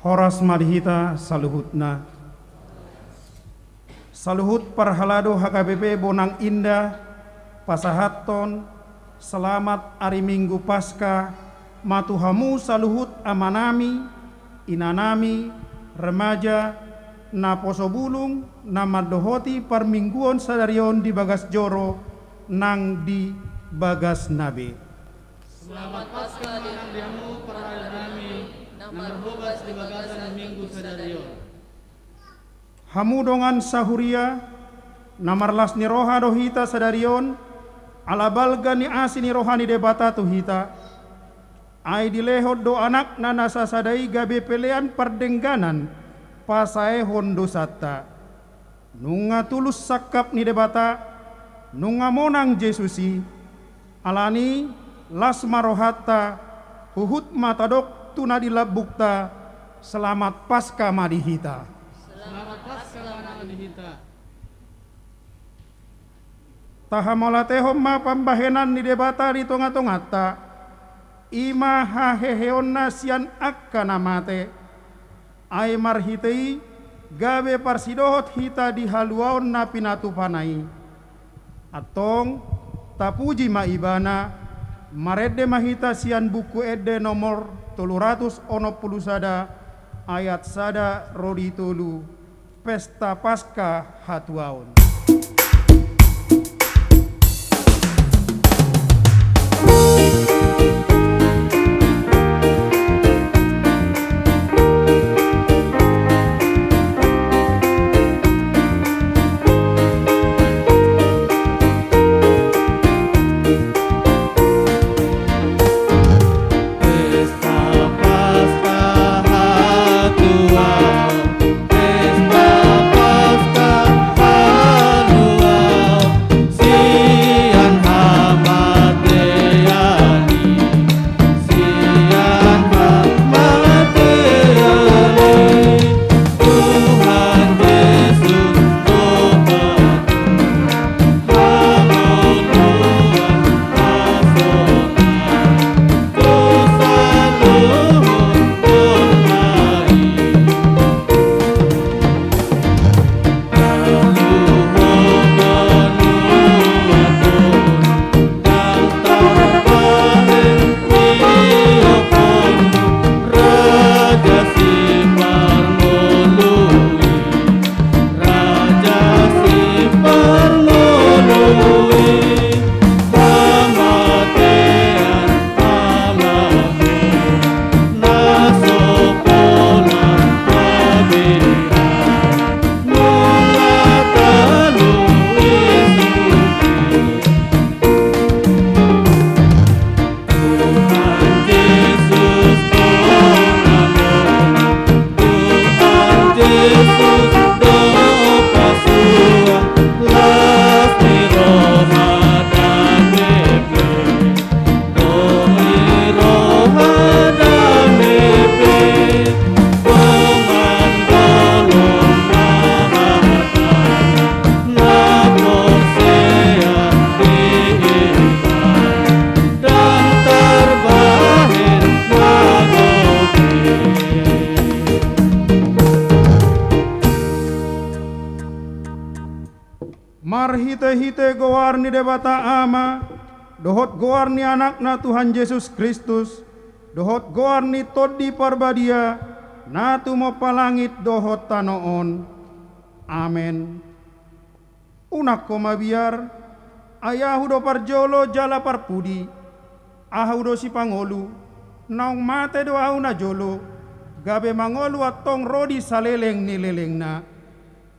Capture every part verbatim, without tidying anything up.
Horas ma di hita saluhutna. Saluhut parhalado H K B P Bonang Indah, pasahathon selamat ari Minggu Paskah ma tu hamu saluhut amanami, inanami, remaja, naposo bulung, na mandohoti parmingguon sadari on di bagas joro nang di bagasna be. Selamat Paskah ma nang di hamu parhalado nami na marhobas di bagasan Minggu sadari on. Hamu dongan sahuria, na marlas ni roha do hita sadari on, ala balga ni asi ni roha ni Debata tu hita. Ai dilehon do Anakna na sasada i gabe pelean pardengganan pasaehon dosanta. Nunga tulus sangkap ni Debata, nunga monang Jesus i. Alani, las ma rohanta, huhut ma tadok tu na di lambungta, selamat Paskah ma di hita. Selamat Paskah ma nang di hita. Tahamauliatehon ma pambahenan ni Debata di tongatonganta, i ma haheheonna sian angka na mate. Ai marhite i gabe parsidohot hita di haluaon na pinatupana i. Antong, tapuji ma Ibana, marende ma hita sian Buku Ende nomor tolu ratus onom pulu sada, ayat sada ro di tolu, Pesta Paskah hatuaon. Marhitehite goar ni Debata Ama, dohot goar ni Anakna Tuhan Jesus Kristus, dohot goar ni Tondi Parbadia, na tumompa langit dohot tano on. Amen. Unang ho mabiar, ai ahu do parjolo jala parpudi. Ahu do sipangolu, naung mate do ahu najolo, gabe mangolu antong ro di saleleng ni lelengna.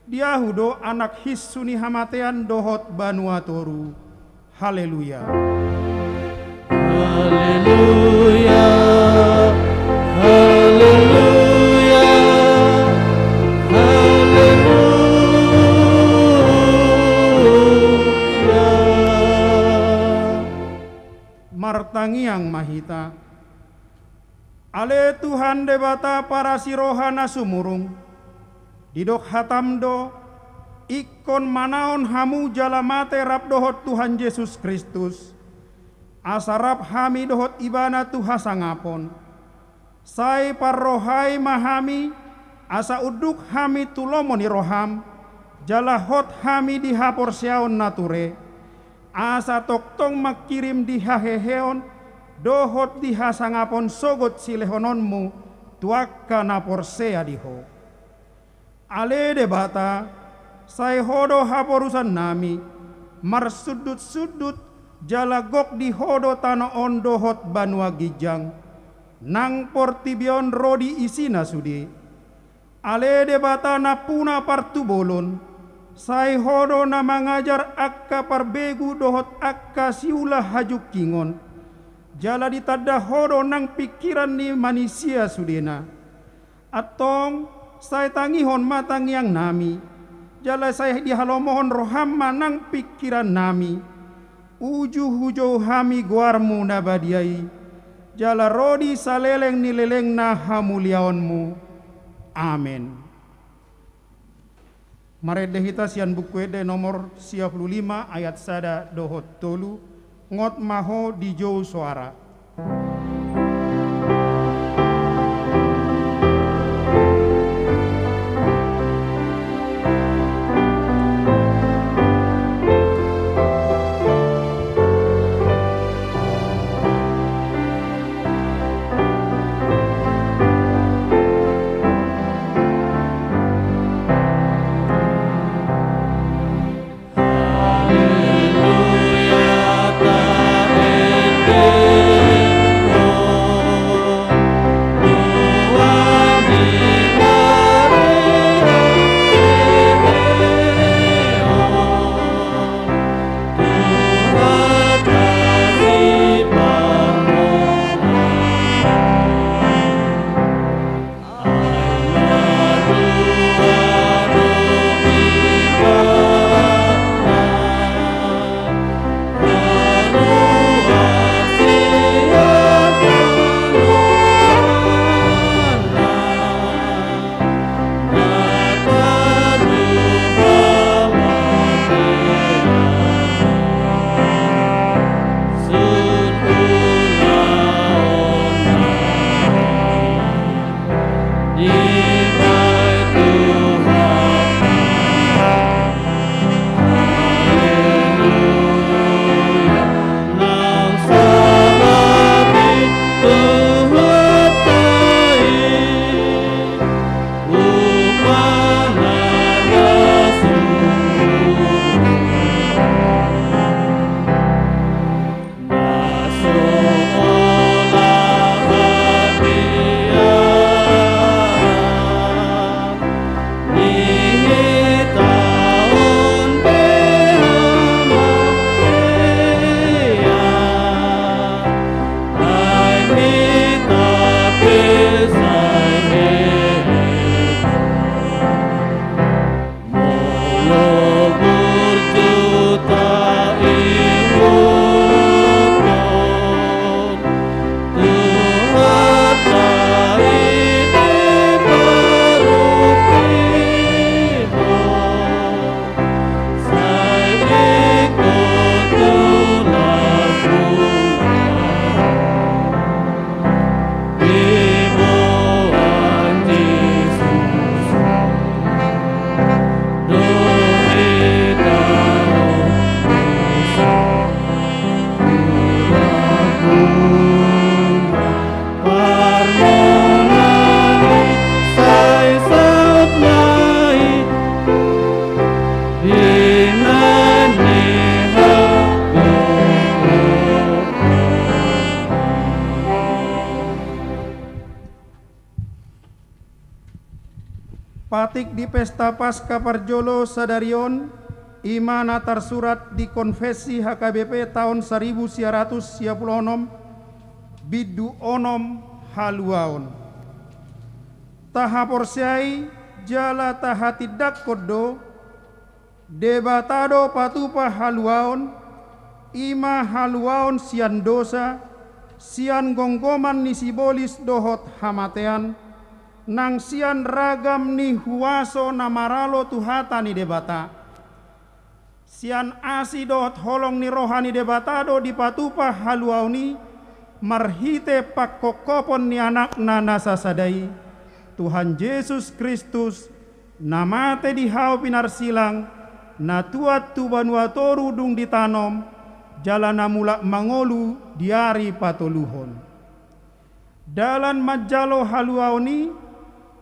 Di ahu do anak hinsu ni hamatean dohot banua toru. Haleluya. Haleluya. Haleluya. Haleluya. Martangiang ma hita. Ale Tuhan Debata parasi roha na sumurung, didok hatam do, ingkon manaon hamu jala mate rap dohot Tuhan Jesus Kristus, asa rap hami dohot Ibana tu hasangapon. Sai parrohai ma hami, asa unduk hami tu lomo ni roham, jala hot hami di haporseaon na ture, asa tongtong mangkirim di haheheon dohot di hasangapon sogot silehononmu tu angka na porsea di Ho. Ale Debata, sai Ho do haporusannami, marsundutsundut, jala gok di Ho do tano on dohot banua ginjang, nang portibi on ro di isina sude. Ale Debata nampuna partubolon, sai Ho do na mangajar angka parbegu dohot angka siula hajungkingon, jala ditanda Ho do nang pingkiran ni manisia sudena. Antong, sai tangihon ma tangiangnami, jala sai dihalomohon roham ma nang pingkirannami, uju hujou hami goarmu na badia i, jala ro di saleleng ni lelengna hamuliaonmu. Amen. Marende hita sian Buku Ende nomor sia pulu lima ayat sada dohot tolu, ngot ma ho dijou soara. Patik di Pesta Paskah parjolo sadari on, i ma na tarsurat di Konfessi H K B P taon saribu sia ratus sia pulu onom, bindu onom, haluaon. Tahaporseai jala tahatindangkon do, Debata do patupa haluaon, i ma haluaon sian dosa, sian gomgoman ni sibolis dohot hamatean, nang sian ragam ni huaso na maralo tu hata ni Debata. Sian asi dohot holong ni roha ni Debata do dipatupa haluaon i, marhite pangkophopon ni Anakna na sasada i, Tuhan Jesus Kristus, na mate di hau pinarsilang, na tuat tu banua toru dung ditanom, jala na mulak mangolu di ari patoluhon. Dalan manjalo haluaon i,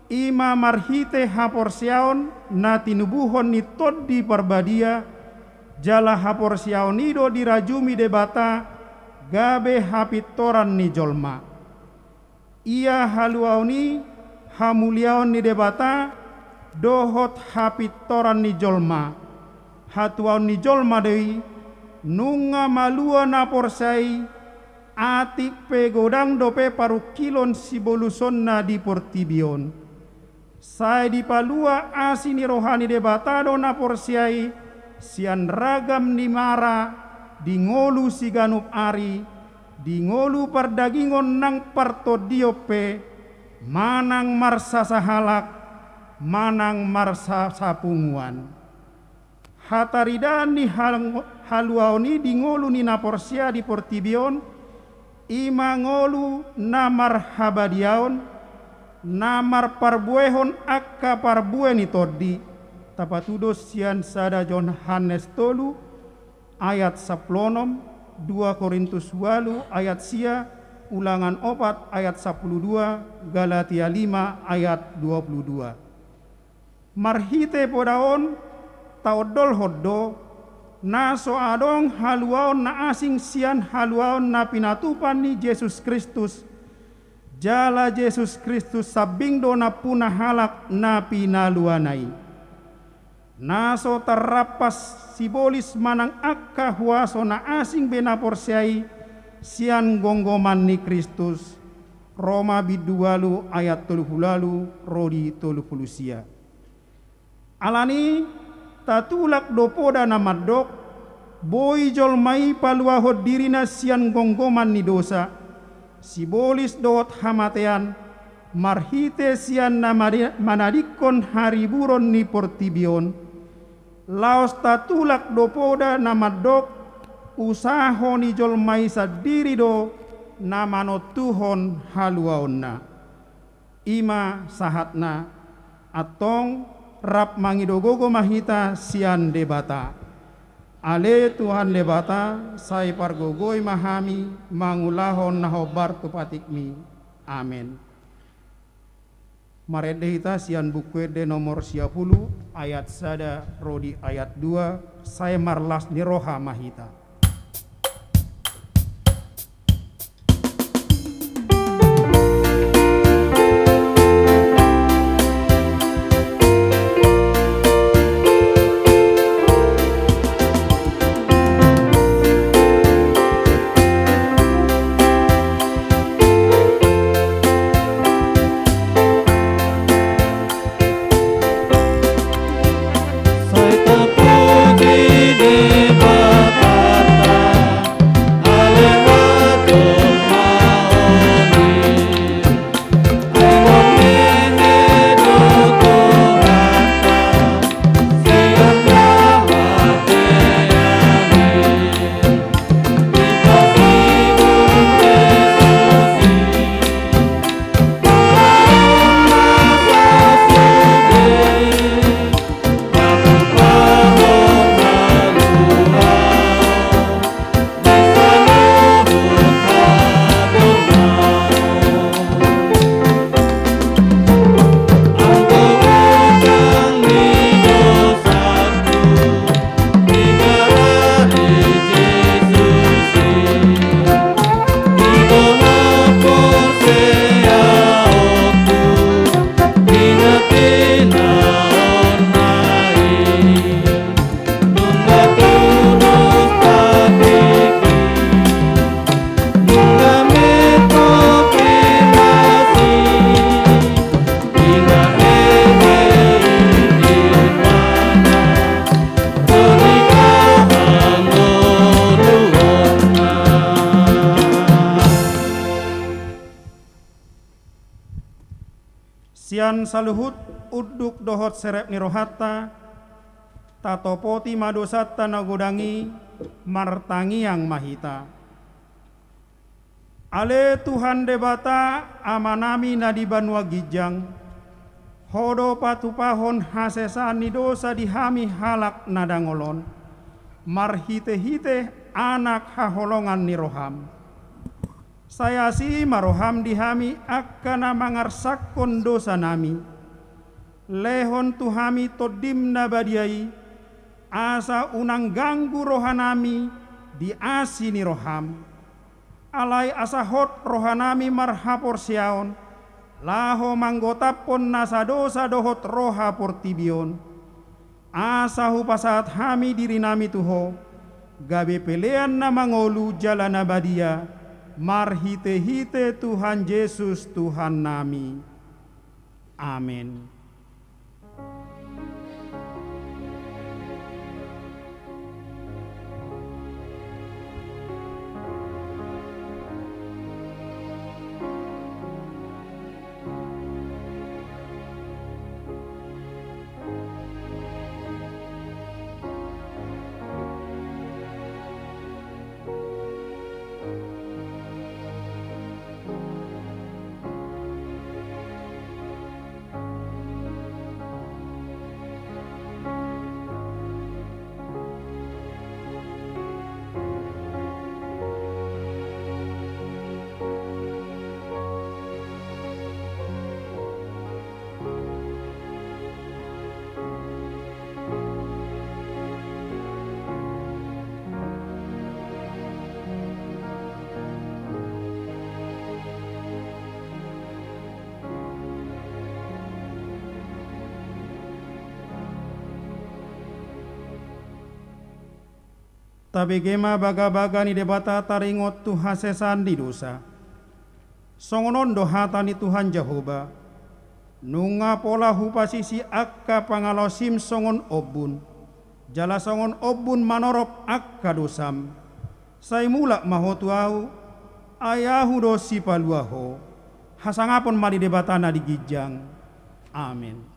i ma marhite haporseaon na tinubuhon ni Tondi Parbadia, jala haporseaon i do dirajumi Debata gabe hapintoran ni jolma. Ia haluaon i hamuliaon ni Debata dohot hapintoran ni jolma. Hatuaon ni jolma do i, nunga malua na porsea i, atik pe godang dope parungkilon sibolusonna di portibi on. Sai dipalua asi ni roha ni Debata do na porsea i, sian ragam ni mara di ngolu siganup ari, di ngolu pardagingon nang partondion pe, manang marsasahalak, manang marsasapunguan. Hataridaan ni hal-, haluaon i di ngolu ni na porsea di portibi on, i ma ngolu na marhabadiaon, na marparbuehon angka parbue ni tondi, tapatudos sian sada Johannes tolu ayat sampulu onom, dua Korintus ualu ayat sia, Ulangan opat ayat sampulu dua, Galatia lima ayat dua pulu dua. Marhite poda on taondolhon do, na so adong haluaon na asing sian haluaon na pinatupa ni Jesus Kristus, jala Jesus Kristus sambing do nampuna halak na pinaluana i. Na so tarrampas sibolis manang angka huaso na asing be na porsea i sian gomgoman ni Kristus. Roma bindu ualu ayat tolu pulu ualu ro di tolu pulu sia. Alani i, tatulak do poda na mandok, boi jolma i paluahon dirina sian gomgoman ni dosa, sibolis dohot hamatean, marhite sian na mari-, manadingkon hariburon ni portibi on. Laos tatulak do poda na mandok, usaho ni jolma i sandiri do na manontuhon haluaonna. I ma sahatna. Antong rap mangido gogo ma hita sian Debata. Ale Tuhan Debata, sai pargogoi ma hami mangulahon na hombar tu patikmi. Amen. Marende hita sian Buku Ende nomor sia pulu, ayat sada ro di ayat dua, sai marlas ni roha ma hita. Sian saluhut unduk dohot serep ni rohanta, tatopoti ma dosanta na godang i, martangiang ma hita. Ale Tuhan Debata, Amanami na di banua ginjang, Ho do patupahon hasesaan ni dosa di hami halak na dangol on, marhitehite Anak haholongan ni roham. Sai asi ma roham di hami angka na mangarsakhon dosanami. Lehon tu hami Tondim na badia i, asa unang ganggu rohanami di asi ni roham. Alai asa hot rohanami marhaporseaon, laho manggotaphon nasa dosa dohot roha portibi on. Asa hupasahat hami dirinami tu Ho, gabe pelean na mangolu jala na badia, marhitehite Tuhan Jesus Tuhannami. Amen. Tabege ma bagabaga ni Debata taringot tu hasesaan ni dosa. Songon on do hata ni Tuhan Jahowa: Nunga pola hupasisi angka pangalaosim songon ombun, jala songon ombun manorop angka dosam. Sai mulak ma ho tu Ahu, ai Ahu do Sipalua ho. Hasangapon ma di Debata na di ginjang. Amen.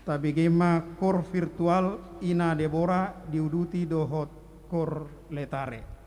Tabege ma kor virtual Ina Debora diuduti dohot kor Letare.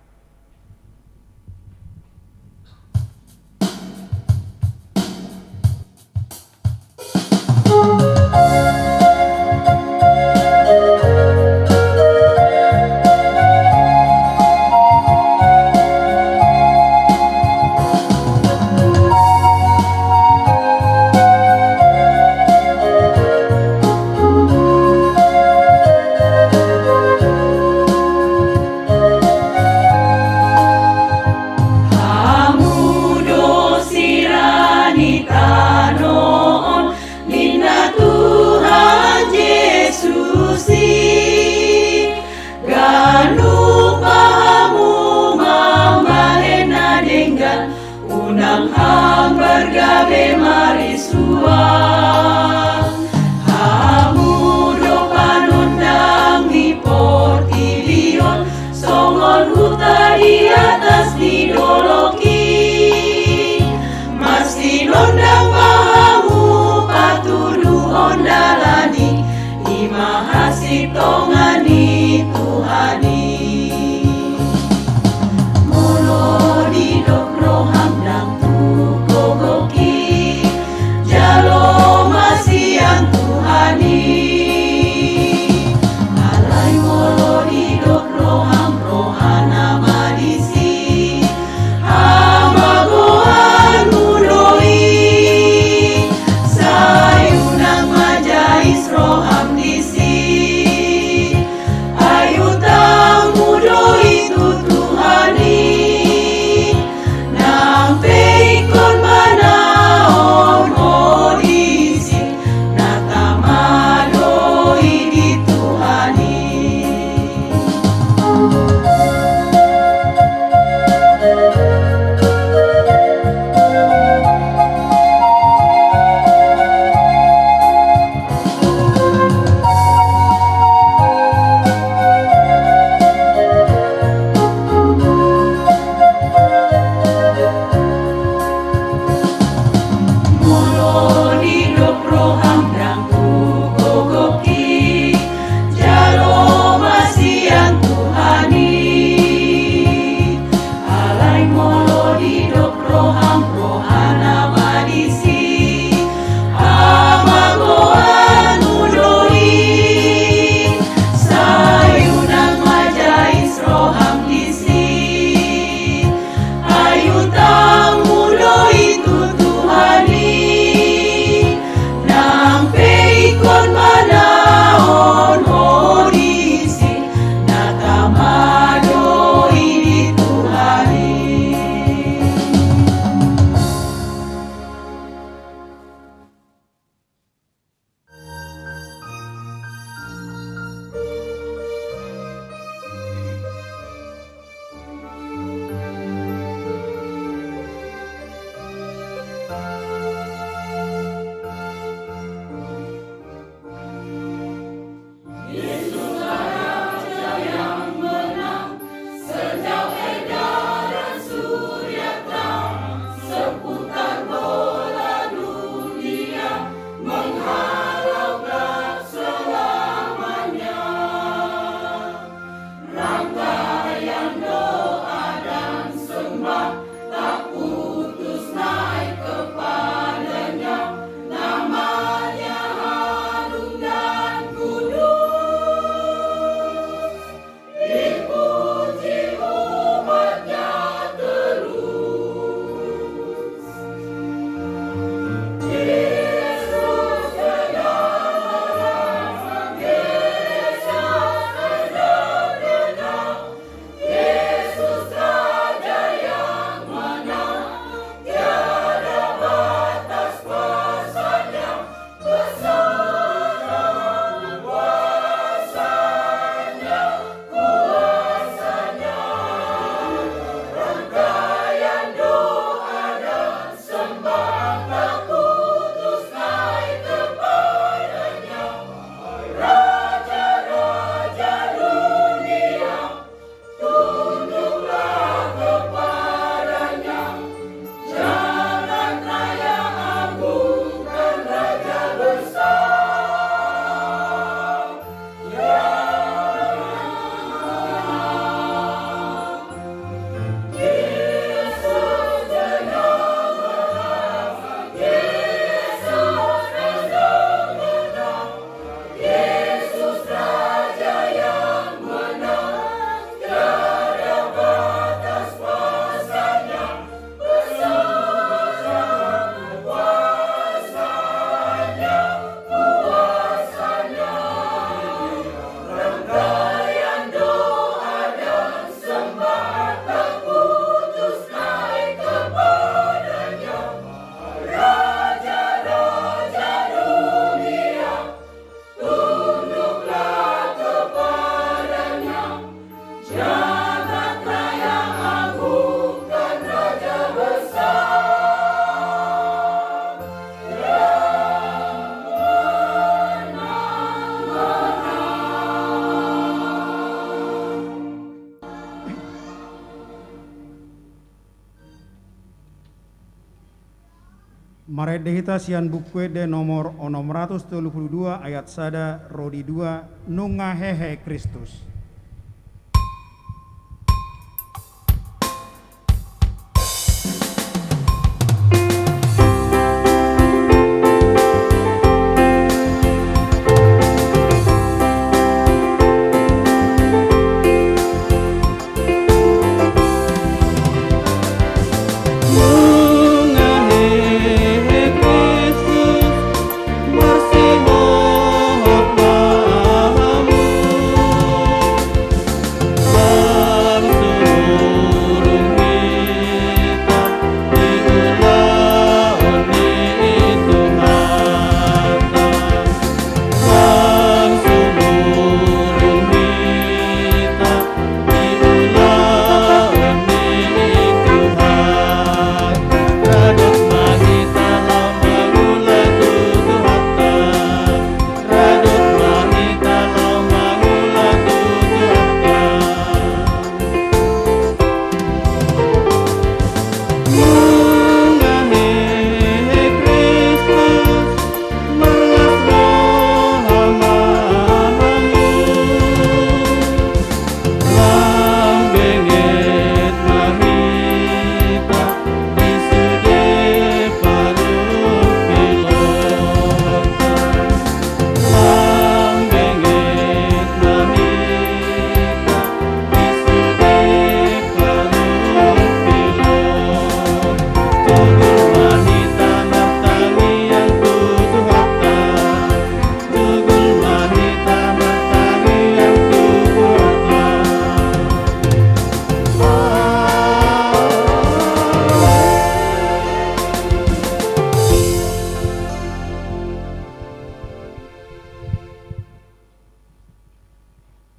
Marende hita sian Buku Ende nomor onom ratus tolu pulu dua, ayat sada ro di dua, Nunga hehe Kristus.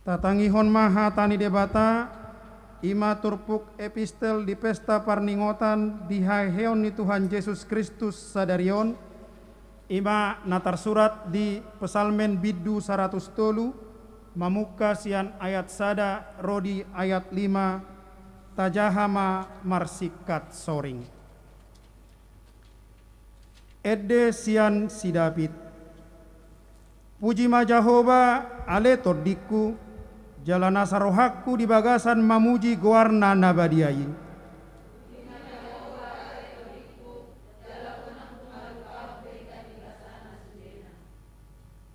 Tatangihon ma hata ni Debata, i ma turpuk epistel di pesta parningotan di haheheon ni Tuhan Jesus Kristus sadari on, i ma na tarsurat di Psalmen bindu saratus tolu, mamungka sian ayat sada ro di ayat lima, tajaha ma marsingkat soring. Ende sian si David. Puji ma Jahowa, ale tondingku, jala nasa rohangku di bagasan mamuji goarna na badia i.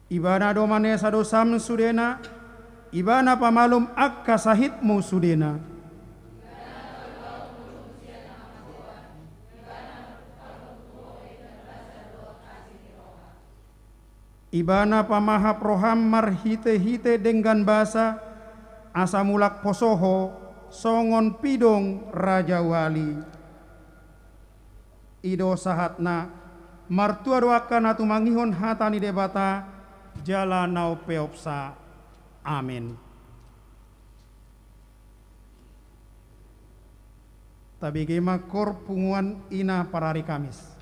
Ibana do manesa dosam sudena, Ibana pamalum angka sahitmu sudena. Ibana pamahap roham marhitehite denggan basa, asa mulak poso ho songon pidong rajawali. I do sahatna. Martua do angka na tumangihon hata ni Debata jala na umpeopsa. Amen. Tabege ma hor punguan ina parari Kamis.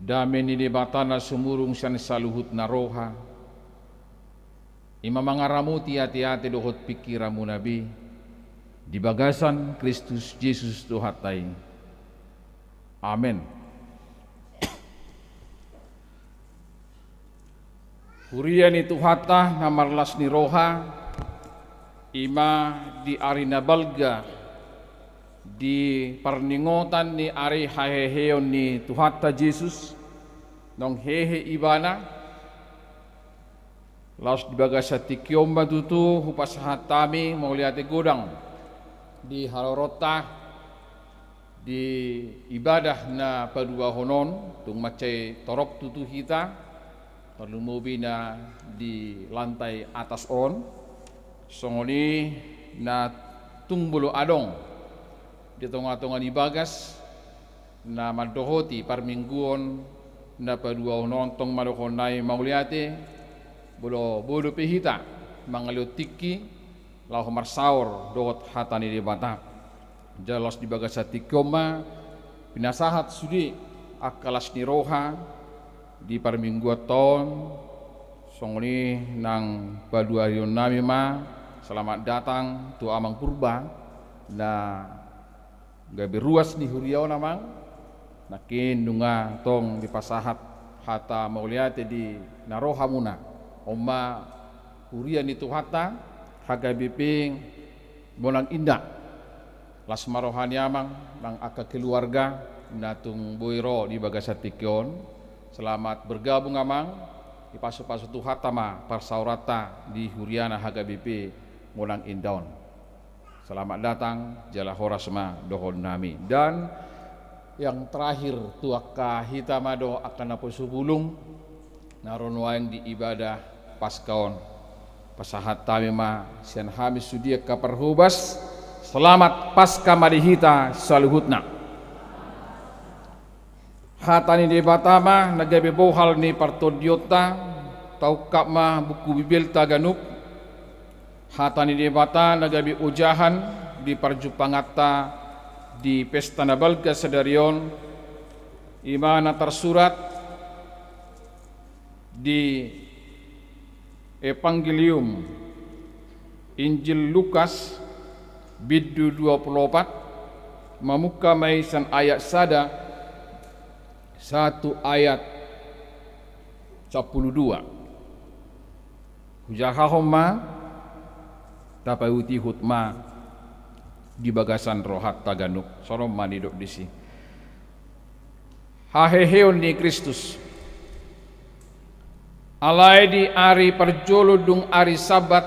Dame ni Debata na sumurung sian saluhut na roha, i ma mangaramoti ateate dohot pingkiranmuna be, di bagasan Kristus Jesus Tuhanta i. Amen. Huria ni Tuhanta na marlas ni roha, i ma di ari na balga, di parningotan ni ari haheheon ni Tuhanta Jesus, naung hehe Ibana, laos di bagasan tingki on ma tutu hupasahat hami mauliate godang di haroronta, di ibadah na paduahon on, tung mansai torop tutu hita, tarlumobi na di lantai atas on, songon i na tung molo adong di tongatonga ni bagas na mandohoti parmingguon na paduahon on, tong ma dohonon nami mauliate, molo boi dope hita mangalehon tingki laho marsaor dohot hata ni Debata. Jala laos di bagasan tingki on ma pinasahat sude angka las ni roha di parmingguonta on, songon i nang paduahon nami ma selamat datang tu Amang Purba na gabe ruas ni huria on, Amang. Nangkin nunga tong dipasahat hata mauliate di na ro hamuna. On ma huria ni Tuhanta, H K B P Monang Indah. Las ma roha ni Amang nang angka keluarga na tung boi ro di bagasan tingki on. Selamat bergabung, Amang. Dipasupasu Tuhanta ma parsaoranta di huriana H K B P Monang Indah on. Selamat datang, jala horas ma dohonon nami. Dan yang terakhir, tu angka hita ma dohot angka naposobulung na ro nuaeng di ibadah Paskah on, pasahat hami ma sian hami sude angka parhobas, selamat Paskah ma di hita saluhutna. Hata ni Debata ma na gabe bohal ni partondionta, taungkap ma buku Bibelta ganup. Hata ni Debata na gabe ojahan di parjumpanganta di pesta na balga sadari on, i ma na tarsurat di Evangelium Injil Lukas, bindu dua pulu opat, mamungka ma i sian ayat sada sahat tu ayat sampulu dua. Hujahahon ma, tapaihutihut ma di bagasan rohanta ganup. Songon on ma nidok disi. Haheheon ni Kristus. Alai di ari parjolo dung ari Sabat,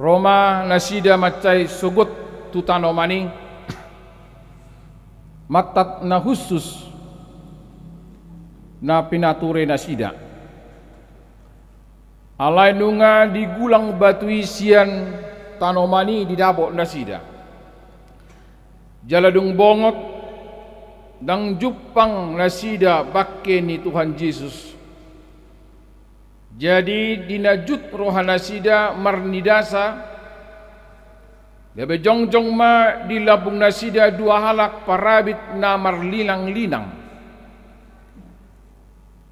ro ma nasida mansai sogot tu tanoman i, mantat na hushus na pinature nasida. Alai nunga digulang batu i sian tanoman i didapot nasida. Jala dung bongot, ndang jumpang nasida bangke ni Tuhan Jesus. Jadi di na jut roha nasida marnidasa, gabe jongjong ma di lambung nasida dua halak parabit na marlinanglinang.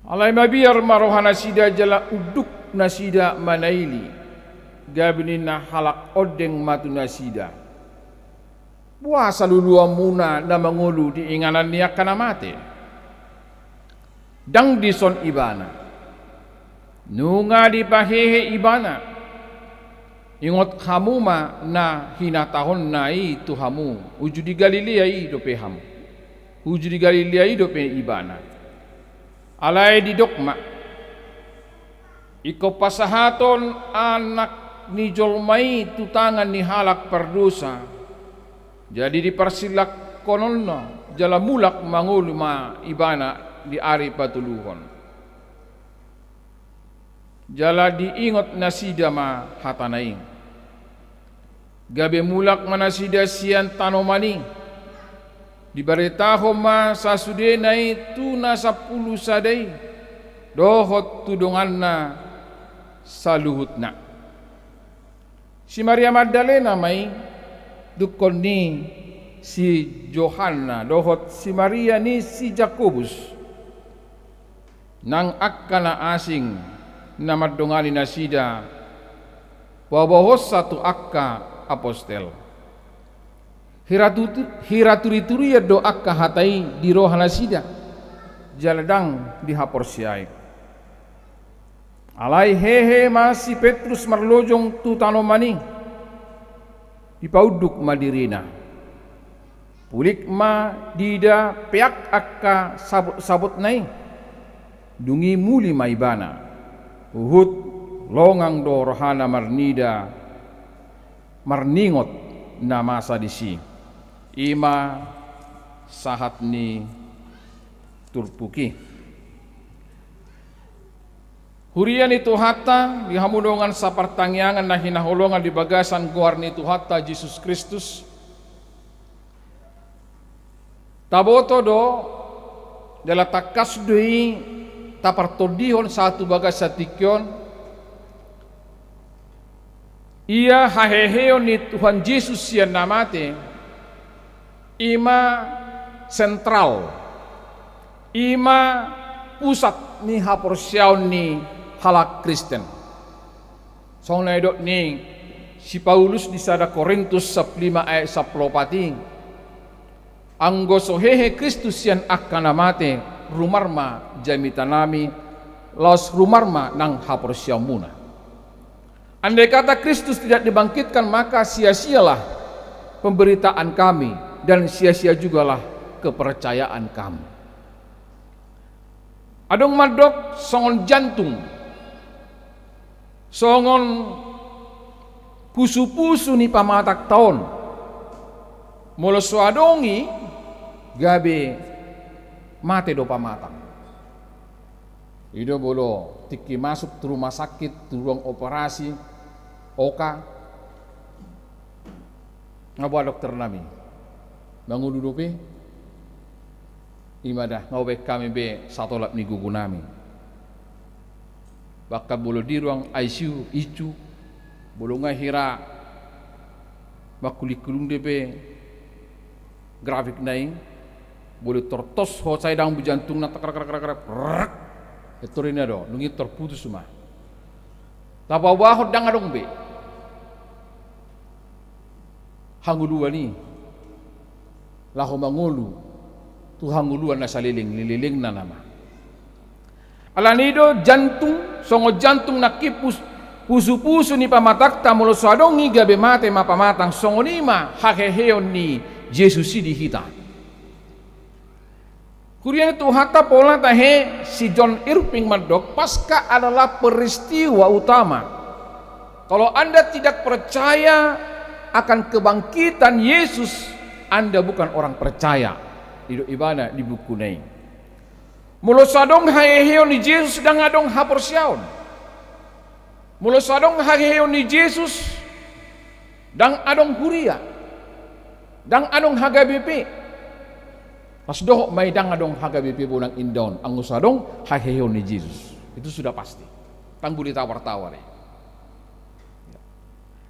Alai mabiar ma roha nasida jala unduk nasida manaili, gabe ninna halak ondeng ma tu nasida: Boasa luluanmuna na mangolu di inganan ni angka na mate? Ndang dison ibana. Nunga dipahehe ibana. Ingot hamu ma na hinatahonna i tu hamu, uju di Galilea i dope hamu. Uju di Galilea i dope ibana. Alai didok ma: Ingkon pasahaton Anak ni jolma i tu tangan ni halak pardosa. Jadi diparsilangkononna, jala mulak mangolu ma ibana di ari patoluhon. Jala diingot nasida ma hatana i. Gabe mulak ma nasida sian tanoman i. Dibaritahon ma sasudena i tu na sampulu sada i, dohot tu donganna saluhutna. Si Maria Magdalena ma i, dungkon ni si Johanna dohot si Maria ni si Jakobus, nang angka na asing na mandongani nasida, paboahonsa tu angka apostel. Hiratutu-, hiraturiturian do angka hata i di roha nasida, jala ndang dihaporseai. Alai hehe ma si Petrus marlojong tu tanoman i, dipaunduk ma dirina. Pulik ma diida peak angka sabot-sabotna i, dung i muli ma ibana. Huhut longang do rohana marnida, marningot na masa disi. I ma sahat ni turpuk i. Huria ni Tuhanta, di hamu dongan sapartangiangan na hinaholongan di bagasan goar ni Tuhanta Jesus Kristus. Taboto do, jala tangkas do i tapartondihon sahat tu bagasan tingki on, ia haheheon ni Tuhan Jesus sian na mate, i ma sentral, i ma pusat ni haporseaon ni halak Kristen. Songon na nidok ni si Paulus di sada Korintus sampulu lima ayat sampulu opat i, anggo so hehe Kristus sian angka na mate, rumar ma jamitanami, laos rumar ma nang haporseaonmuna. Andai kata Kristus tidak dibangkitkan, maka sia-sialah pemberitaan kami dan sia-sia jugalah kepercayaan kami. Adong mandok songon jantung, songon pusu-pusu ni pamatangta on. Molo so adong i, gabe mate do pamatang. I do molo tingki masuk tu rumah sakit, tu ruang operasi, oka, nga boha dokternami? Mangolu dope? I ma da, nga hubaen hami be satolap ni gogonami. Bahkan molo di ruang I C U, icu, molo nga hira mangkuling-kuling dope grafikna i, molo tortos ho sai dang be jantungna, tak, tak, tak, tak, tak, rrrk. Etorina do, dung i torputus ma. Tapaboahon dang adong be hangoluan i, laho mangolu tu hangoluan na saleleng, lelengna nama. Alani i do jantung, songon jantung nangkin pus-, pusu-pusu ni pamatangta, molo so adong i gabe mate ma pamatang, songon i ma haheheon ni Jesus i di hita. Huria ni Tuhanta, pola tahe, si John Irving mandok, Paskah adalah peristiwa utama. Kalau Anda tidak percaya akan kebangkitan Yesus, Anda bukan orang percaya. Didok ibana di bukuna i. Molo so adong haheheon ni Jesus, ndang adong haporseaon. Molo so adong haheheon ni Jesus, ndang adong huria, ndang adong H K B P. Pas dohot ma i ndang adong H K B P Bonang Indah on, anggo so adong haheheon ni Jesus. Itu sudah pasti. Tangguli tawar-tawar i.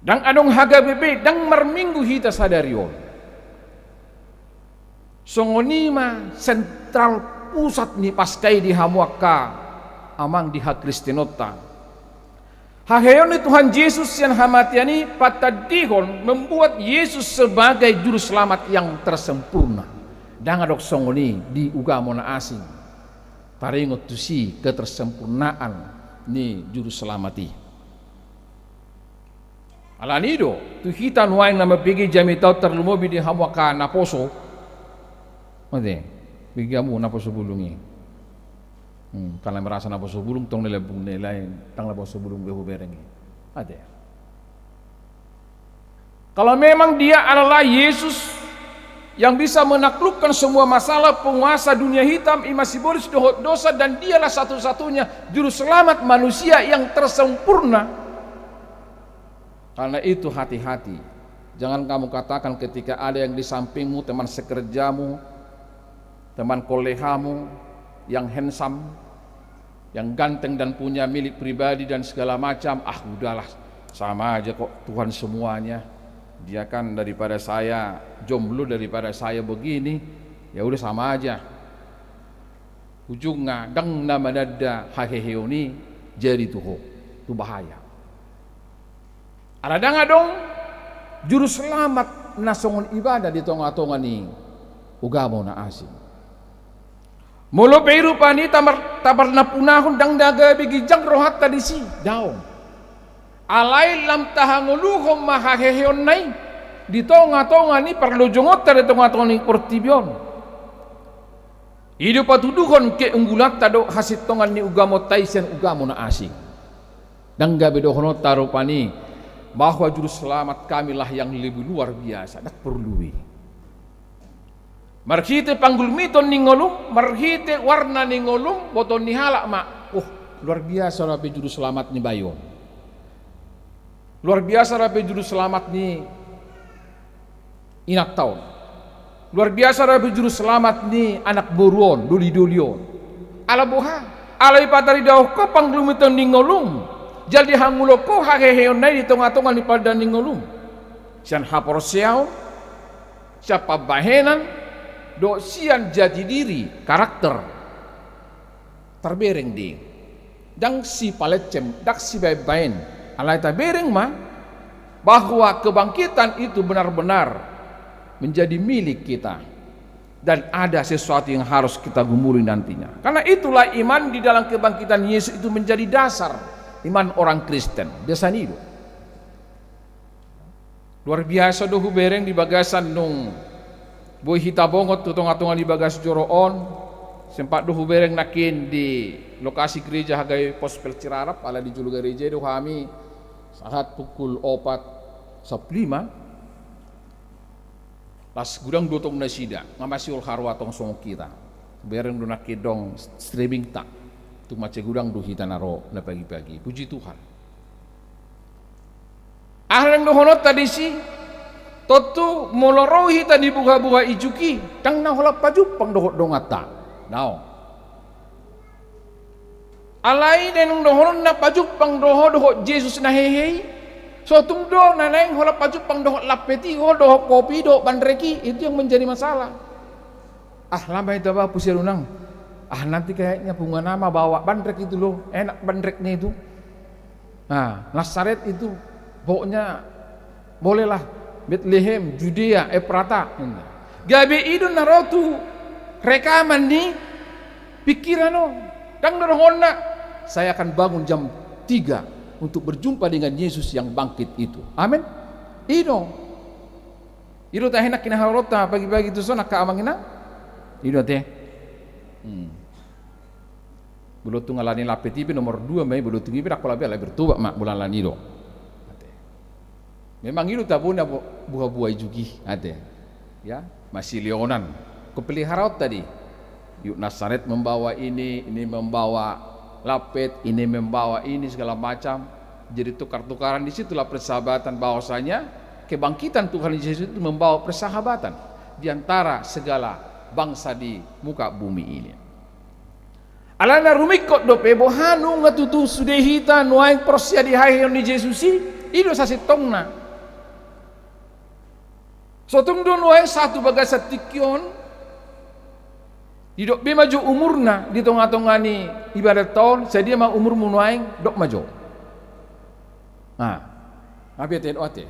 Ndang adong H K B P, ndang marminggu hita sadari on. Songon i ma sentral pusat ni Paskah i di hamu angka amang di hakristenonta. Haheheon ni Tuhan Jesus sian hamatean i patandihon membuat Yesus sebagai juru selamat yang tersempurna. Ndang adong songon i di ugamo na asing. Taringot tusi ketersempurnaan ni juru selamat i. Alani i do, tu hita nuaeng na mambege jamita on, tarlumobi di hamu angka naposo. Mate, bege hamu naposo bulung i. Hmm, karena merasa naposo bulung, tong na lambung ni lain, ndang naposo bulung be hubereng i. Mate. Kalau memang Dia adalah Yesus yang bisa menaklukkan semua masalah, penguasa dunia hitam, i ma sibolis dohot dosa, dan Dialah satu-satunya juru selamat manusia yang tersempurna, karena itu, hati-hati. Jangan kamu katakan ketika ada yang di sampingmu, teman sekerjamu, teman kolegamu yang handsome, yang ganteng dan punya milik pribadi dan segala macam, "Ah, udahlah, sama aja kok, Tuhan semuanya." Dia kan daripada saya jomblo, daripada saya begini, ya udah sama aja. Ujungna ndang na mananda haheheon i jadi tu ho, tu bahaya. Ala ndang adong juru selamat na songon ibana di tonga-tonga ni ugamo na asing. Molo pe i rupani tamar-, taparnapunahon, ndang na gabe ginjang rohanta disi, daong. Alai lam tahangoluhon ma haheheonna i di tonga-tonga ni parlojongonta, di tonga-tonga ni portibi on. I do patuduhon keunggulanta dohot hasintongan ni ugamonta i sian ugamo na asing. Ndang gabe dohononta rupani bahwa juru selamat kamilah yang lebih luar biasa, ndang porlu i. Marhite panggulmiton ni ngolum, marhite warna ni ngolum, botoon ni halak ma, oh, luar biasa rape juru selamat ni bayu on. Luar biasa rape juru selamat ni inanta on. Luar biasa rape juru selamat ni anak boru on, doli-doli on. Ala boha? Ala dipataridahon ho panggulmiton ni ngolum, jala dihangoluhon ho haheheonna i di tonga-tonga ni padan ni ngolum. Sian haporseaon, sian pambahenan, dohot sian jati diri, karakter. Tarbereng do i. Ndang sipalencem, ndang sibaen-baen. Alai tabereng ma bahwa kebangkitan itu benar-benar menjadi milik kita. Dan ada sesuatu yang harus kita gumuli nantinya. Karena itulah iman di dalam kebangkitan Yesus itu menjadi dasar iman orang Kristen. Biasa i do. Luar biasa do hubereng di bagasan nung boi hita bongot tu tonga-tonga ni bagas joro on. Sempat do hubereng nangkin di lokasi gereja Hagai Pospel Cirarap, ala di julu gareja do hami sahat pukul opat sampulu lima. Las godang do tong nasida, nga masihol haroa tong songon hita. Hubereng do nangkin dong streamingta. Tung mansai godang do hita na ro na pagi-pagi. Puji Tuhan. Aha naeng dohononta disi? Tontu molo ro hita di buha-buha ijuk i, ndang na holan pajumpang dohot donganta. Daong. Alai naeng dohononna pajumpang do ho dohot Jesus na hehe i. So tung do na naeng holan pajumpang dohot lampet i, ho dohot kopi i, dohot bandrek i, itu yang menjadi masalah. Ah, lam ma hita bah, pusian unang. Ah, nanti kayaknya punguan nama bawa bandrek itu loh, enak bandreknya itu. Nah, Nasaret itu, pokoknya bolehlah, Betlehem, Judea, Efrata. Gabe i do na ro tu rekaman ni pikiran on. Ndang dohononna, saya akan bangun jam tiga untuk berjumpa dengan Yesus yang bangkit itu. Amin. I do. I do tahe nangkin haroronta pagi-pagi tu son, angka amang inang. I do ate. Hmm. Molo tung ala ni lampet i pe nomor dua ma i, molo tung i pe ndang pola be, alai bertobat ma, molo ala ni i do. Ate. Memang i do tabo na bu-, buha-buha ijuk i, ate. Ya, masih lionan. Kepeliharaon tadi. Yuk Nasaret membawa ini, ini membawa lampet, ini membawa ini, segala macam. Jadi tukar-tukaran, di situlah persahabatan, bahwasanya kebangkitan Tuhan Yesus itu membawa persahabatan di antara segala bangsa di muka bumi ini. Alana rumingkot dope, boha nunga tutu sude hita nuaeng porsea di haheheon ni Jesus i, i do sasintongna. So tung do nuaeng sahat tu bagasan tingki on, didok be ma jo umurna di tonga-tonga ni ibadatta on, sadia ma umurmu nuaeng, dok ma jo. Nah, nga pe ate, dok ate.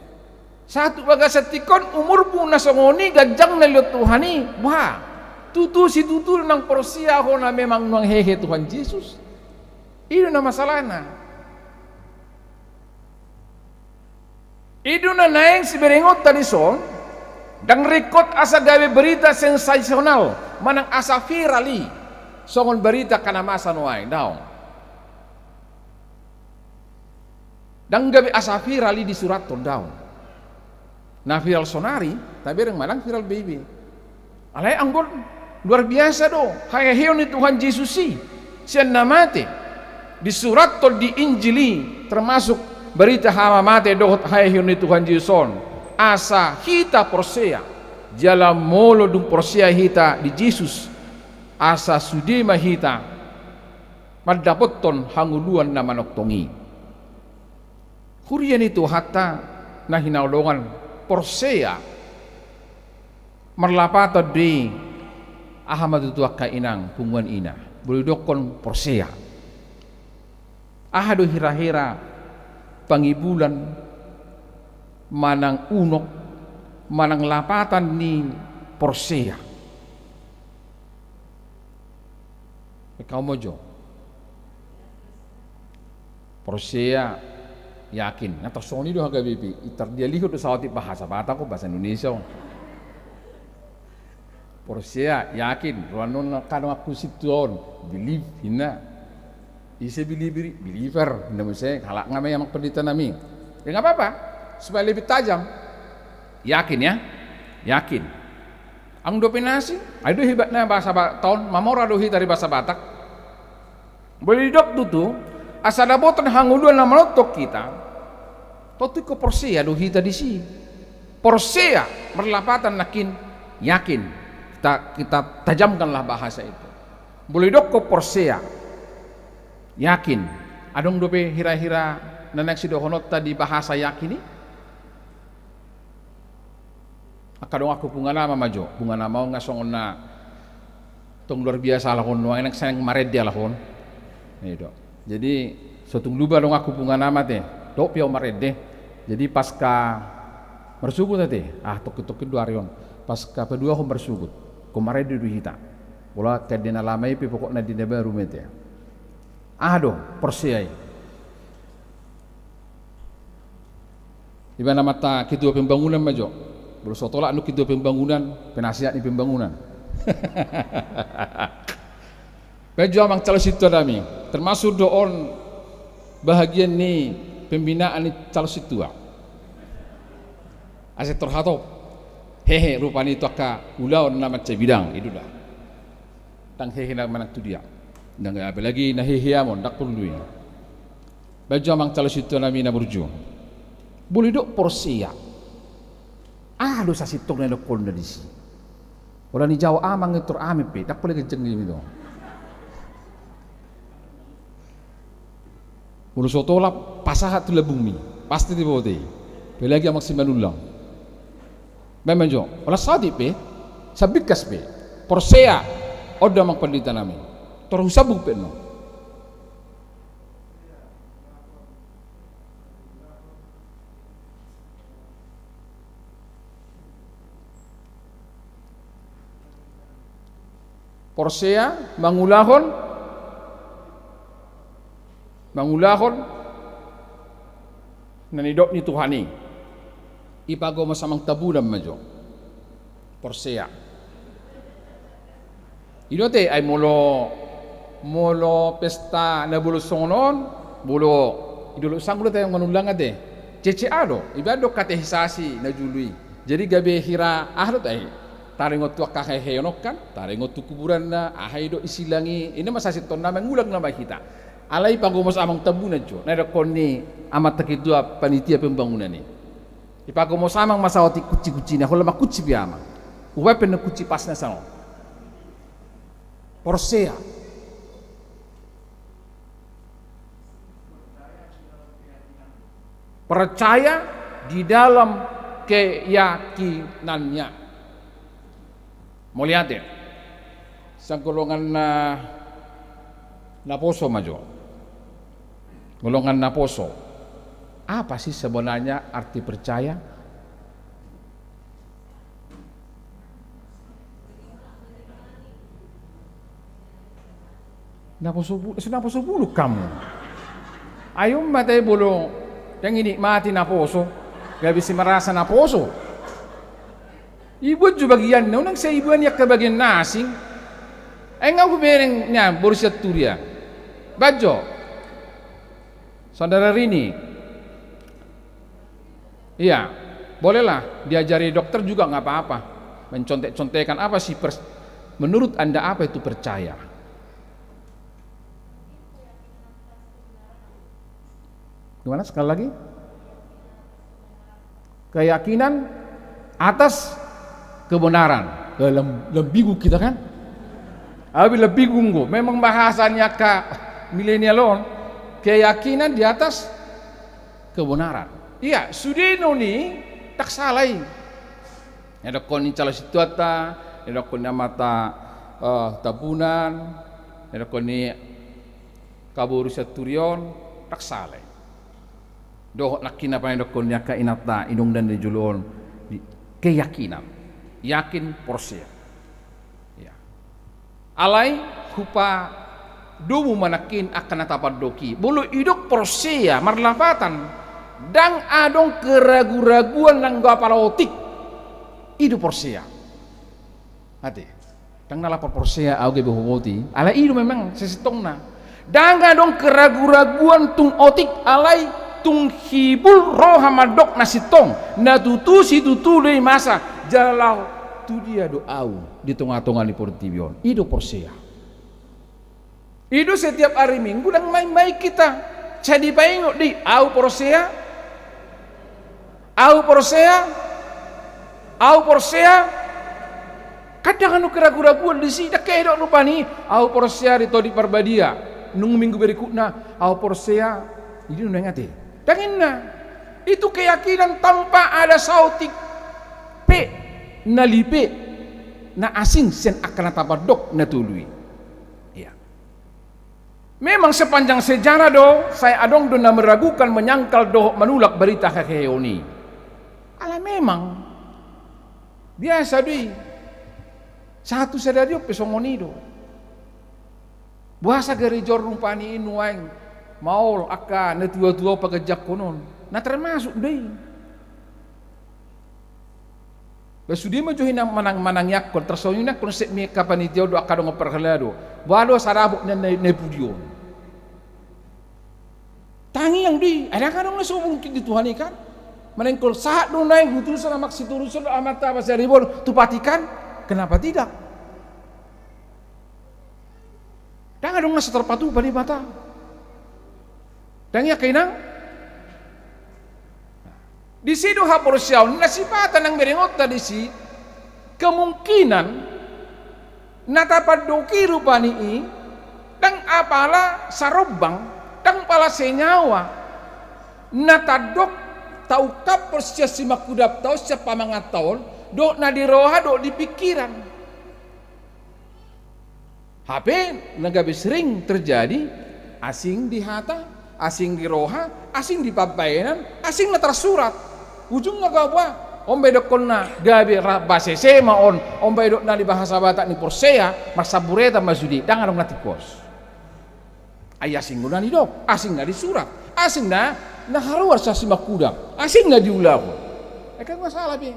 Sahat tu bagasan tingki on umurmu na songon i, ganjang na nilehon Tuhan i, boha? Tutu situtu nang porsea ho na memang nuaeng hehe Tuhan Jesus? I do na masalahna. I do na naeng siberengonta dison, ndang ringkot asa gabe berita sensasional, manang asa viral i, songon berita angka na masa nuaeng, daong. Ndang gabe asa viral i disurathon, daong. Na viral sonari, tabereng ma ndang viral be i be. Alai anggo on luar biasa do haheheon ni Tuhan Jesus i sian na mate. Disurathon di Injil i, termasuk berita hamamate dohot haheheon ni Tuhan Jesus on, asa hita porsea. Jala molo dung porsea hita di Jesus, asa sude ma hita mandapothon hangoluan na manongtong i. Huria ni Tuhanta na hinaholongan, Porsea marlapatan do i. Aha ma tutu angka inang punguan ina? Boi didokkon porsea. Aha do hira-hira pangibulan manang unok manang lapatan ni porsea? Engka on ma jo. Porsea, yakin. Nga tor songon i do H K B P i. Tar dialihon do saotik bahasa Batak on, bahasa Indonesia on. Porsea, yakin. Roanon na kadang aku situ on. Believe, hina. Ise believer i? Believer. Hina muse, halak nga ma i amang pendeta nami. Ya nga apa-apa. Supaya lebih tajam. Yakin ya. Yakin. Adong dope na asing, ai do hebatna bahasa Batak on, mamora do hita di bahasa Batak. Boi didok tutu, asa dapotan hangoluan na manongtong hita, tontu ingkon porsea do hita disi. Porsea marlapatan nangkin yakin. Kita, kita tajamkanlah bahasa itu. Boi didokkon porsea, yakin. Adong dope hira-hira na naeng sidohononta di bahasa yakin i? Angka donganku punguan ama ma jo, punguan ama on nga songon na tong luar biasa halak on, nuaeng sai marende halak on. Jadi so tung lupa donganku punguan ama te, dohot pe au marende. Jadi pasca marsugut ate, ah tongkin-tongkin do ari on, pasca paduahon marsugut, ingkon marende do hita. Pola angka ende na lama i pe pokokna ende na baru ma ate. Aha do porsea i? Ibana ma ta ketua pembangunan ma jo. Molo so tolap nu ketua pembangunan, penasihat ni pembangunan. Baen jo amang calon sintua nami, termasuk do on bahagian ni pembinaan ni calon sintua. Asa tor hatop. Hehe, rupani tu angka ulaon na mansai bidang, i do da. Ndang hehe na manang tu dia. Ndang, apalagi na hehe amon, ndang porlu i. Baen jo amang calon sintua nami na burju. Boi didok porsea. Aha do sasintongna didokkonna disi? Holan dijawab amang i tor amen pe, ndang pola ganjang ni do. Molo so tolap pasahat tu lambungmi, pasti diboto i. Apalagi amang Simanullang. Memang jo, holan saotik pe, sambingkas pe. Porsea, on do amang pandita nami. Tor husambung pe annon. Porsea mangulahon, mangulahon na nidok ni Tuhan i. Ipagomos amang Tambunan ma jo. Porsea. I do ate, ai molo, molo pesta na bolon songon on, molo i do Luhut Sanggul ate, manullang ate. C C A do, ibaen do katekisasi na julu i. Jadi gabe hira aha do ate, ai taringot tu angka heheon on kan, taringot tu kuburanna, aha i do i silang i, i ma sasintongna mangulang nama hita. Alai ipagomos amang Tambunan jo, na nidokkon ni amanta ketua panitia pembangunan i. Ipagomos amang ma saotik kunci-kuncina, holan mangkunci pe amang. Hubaen pe annon kunci pasna sian on. Porsea. Percaya di dalam keyakinannya. Mauliate. Sian golongan na, naposo ma jo. Golongan naposo. Apa sih sebenarnya arti percaya? Naposo bu-, so naposo bulung hamu. Ai on ma ate, molo ndang dinikmati naposo, gabe sai merasa naposo. Iboan jo bagianna, unang sai iboan i angka bagian na asing. Ai nga hubereng nian boru Sianturia. Baen jo. Saudara Rini. Iya, bolehlah diajari dokter juga, nggak apa-apa. Mencontek-contekan apa sih pers-, menurut Anda apa itu percaya? Gimana sekali lagi? Keyakinan atas kebenaran. Eh, lam-, lam bingung kita kan? Abi lam bingung go. Memang bahasa ni angka milenial on, keyakinan di atas kebenaran. Iya, sude non i Ndang sala i. Didokkon ni calon sintuanta, didokkon ni amanta, eh, Tambunan, didokkon ni Kaboru Sianturi on, ndang sala i. Dohot nangkin na panidokkon ni angka inanta inongna na di jolo on, di, keyakinan. Yakin, porsea. Ya. Alai hupadomu ma nangkin angka na tapandok i. Molo idok porsea, marlapatan, ndang adong keragu-raguan nanggo apala otik. I do porsea. Ate. Ndang na lapor porsea au gabe huboto i. Alai i do memang sasintongna. Ndang adong keragu-raguan tung otik, alai tung hibul roha mandok na sintong, na tutu situtu do i masa, jala laho tu dia do au di tonga-tonga ni portibi on. I do porsea. I do setiap ari Minggu ndang main-main hita. Sai dipaingot do i, au porsea. Au porsea. Au porsea. Kan ndang adong keragu-raguan disi, ndang kehe do rupani, au porsea di Tondi Parbadia. Nung Minggu berikutna, au porsea. I do nuaeng ate. Ndang ninna. Itu keyakinan tanpa ada saotik pe na lipe, na asing sian angka na tapandok na tolu i. Iya. Memang sepanjang sejarah do, sai adong do na meragukan, menyangkal dohot manulak barita haheheon i. Alai memang biasa do i. Satu sadari on pe songon i do. Boasa gareja on rupani i nuaeng maol angka na tua-tua on paganjangkon on? Na termasuk do i. Ba sude ma jo hina manang-manangiangkon, tarsongon i nangkin konsep ni angka panitia on dohot angka dongan parhalado. Boha do sada boha na, na, na pudi on. Tangiang do i, ai ndang adong na so mungkin di Tuhan i kan. Manang ingkon sahat do nuaeng hutuson Amak Sitorus on dohot Amanta Pasaribu on tu Vatikan. Kenapa tidak? Ndang adong na so terpatupa Debata. Ndang i angka inang? Disi do haporseaon na sipata nang berengonta disi, kemungkinan na tapandok i rupani i, ndang apala sarombang, ndang apala senyawa, na tandok taungkaphon sian simangkudapta on, sian pamanganta on, dohot na di roha, dohot di pingkiran. Hape na gabe sering terjadi, asing di hata, asing di roha, asing di pambahenan, asing na tarsurat. Ujungna gabe boha? On be idokkonna gabe ra-, basese ma on, on be idok na di bahasa Batak ni porsea, marsamburetan ma sude, ndang adong na tingkos. Ai asing do na nidok, asing na di surat, asing na, na haruar sian simangkudap, asing na diulahon. Ai kan masalah be.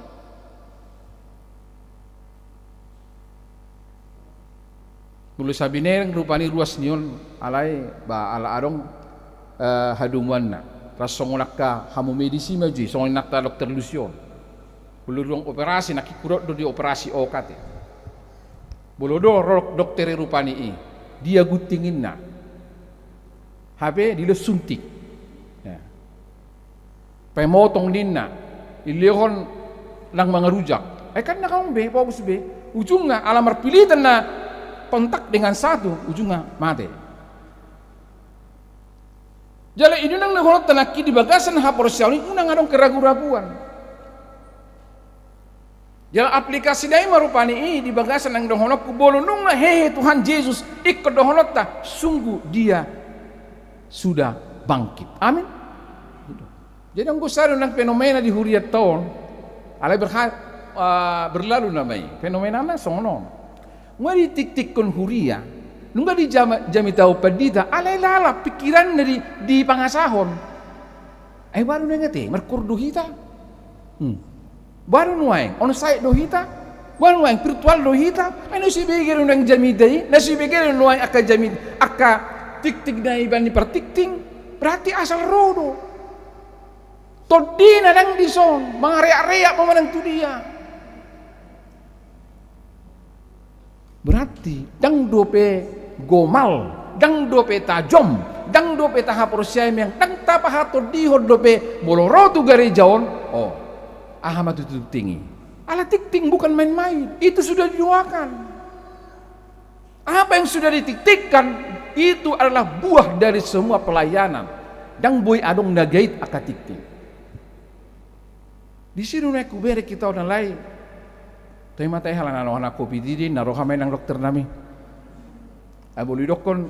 Molo sabinereng rupani ruas ni on, alai ba ala adong, eh, hadomuanna. Ras songon angka hamu medis i ma jo i, songon inanta dokter Lusi on. Molo dung operasi, nangkin hudok do di operasi oka te. Molo do ro dokter i rupani i, dia gunting ninna. Hape dilehon suntik. Ya. Pemotong ninna, dilehon nang mangarujak. Ai kan ndang adong be, fokus be. Ujungna, ala marpilitan na kontak dengan satu, ujungna mate. Jala i do nang dohononta nangkin di bagasan haporseaon i, unang adong keragu-raguan. Jala aplikasina i ma rupani i di bagasan nang dohononku, molo nunga hehe Tuhan Jesus, ingkon dohononta, sungguh Dia sudah bangkit. Amin. Jadi anggo sada nang fenomena di hurianta on, alai berha-, eh, berlalu nama i. Fenomenana songon on. Nunga ditiktikkon huria, nunga dijama-, jamita pandita, alai lalap pingkiranna di, dipangasahon. Ai boha do nuaeng ate, markoor do hita? Hmm. Boha do nuaeng, onsite do hita? Boha do nuaeng, virtual do hita? Ai na subege do nuaeng jamita i, na subege do nuaeng angka jamit-, angka tiktik na ibaen ni partikting, berarti asal ro do. Tondina ndang dison, mangareak-reak ma manang tu dia. Berarti, ndang dope gomal, ndang dope tajom, ndang dope tahaporseai, memang ndang tapahatondihon dope molo ro tu gareja on, oh, aha ma tutu tikting i. Ala tikting bukan main-main, itu sudah didoakan. Apa yang sudah ditiktikkan, itu adalah buah dari semua pelayanan. Ndang boi adong na gait angka tikting. Disi do nuaeng hubereng hita on, alai toe ma tahe ala na roha na covid i, ninna roha ma inang dokter nami. Ai boi didokkon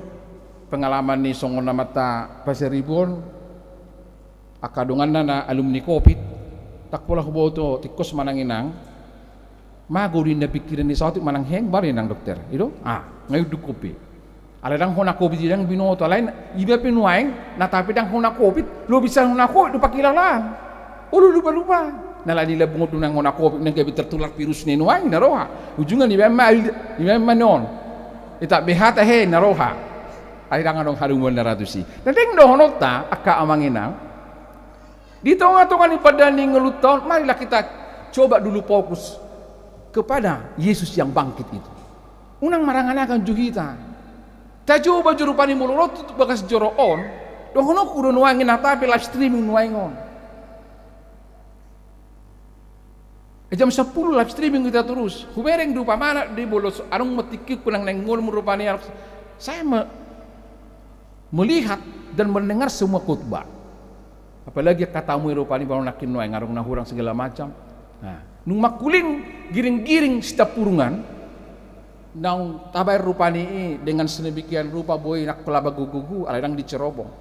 pengalaman ni songon amanta Pasaribu on, angka donganna na alumni covid, ndang pola huboto tingkos manang inang, mago do ninna pikiran ni saotik manang heng, baru inang dokter. I do? Ah, nga iunduk hupe. Alai ndang hona covid i ndang binoto, alai iba pe nuaeng na tape ndang hona covid, lobi sian hona covid do pangkilalaan. Olo lupa-lupa. Na laho di lambung on do ndang hona covid, ndang gabe tertular virus ni nuaeng, ninna roha. Ujungna dibaen ma, dibaen ma non. Itap be hata he, ninna roha. Ai ndang adong haduan na ratus i. Na naeng dohononta, angka amang inang, di tonga-tonga ni pardalanan ni ngolunta on, marilah kita coba dulu fokus kepada Yesus yang bangkit itu. Unang marangan-angan jo hita. Tacoba jo rupani molo ro tu bagas joro on, dohononku do nuaeng i, na tape live streaming nuaeng on. Eh, jam sampulu live streaming hita torus. Hubereng do umpamana di bolos, adong ma tingkingku nang naeng ngolum rupani, saya me-, melihat dan mendengar semua khotbah. Apalagi angka tamu i rupani, baru nangkin nuaeng adong na hurang segala macam. Nah, nung mangkuling giring-giring Sitampurungan, naung tabaen rupani i dengan sedemikian rupa boi nangkok laba gogo-gogo, alai ndang di cerobong.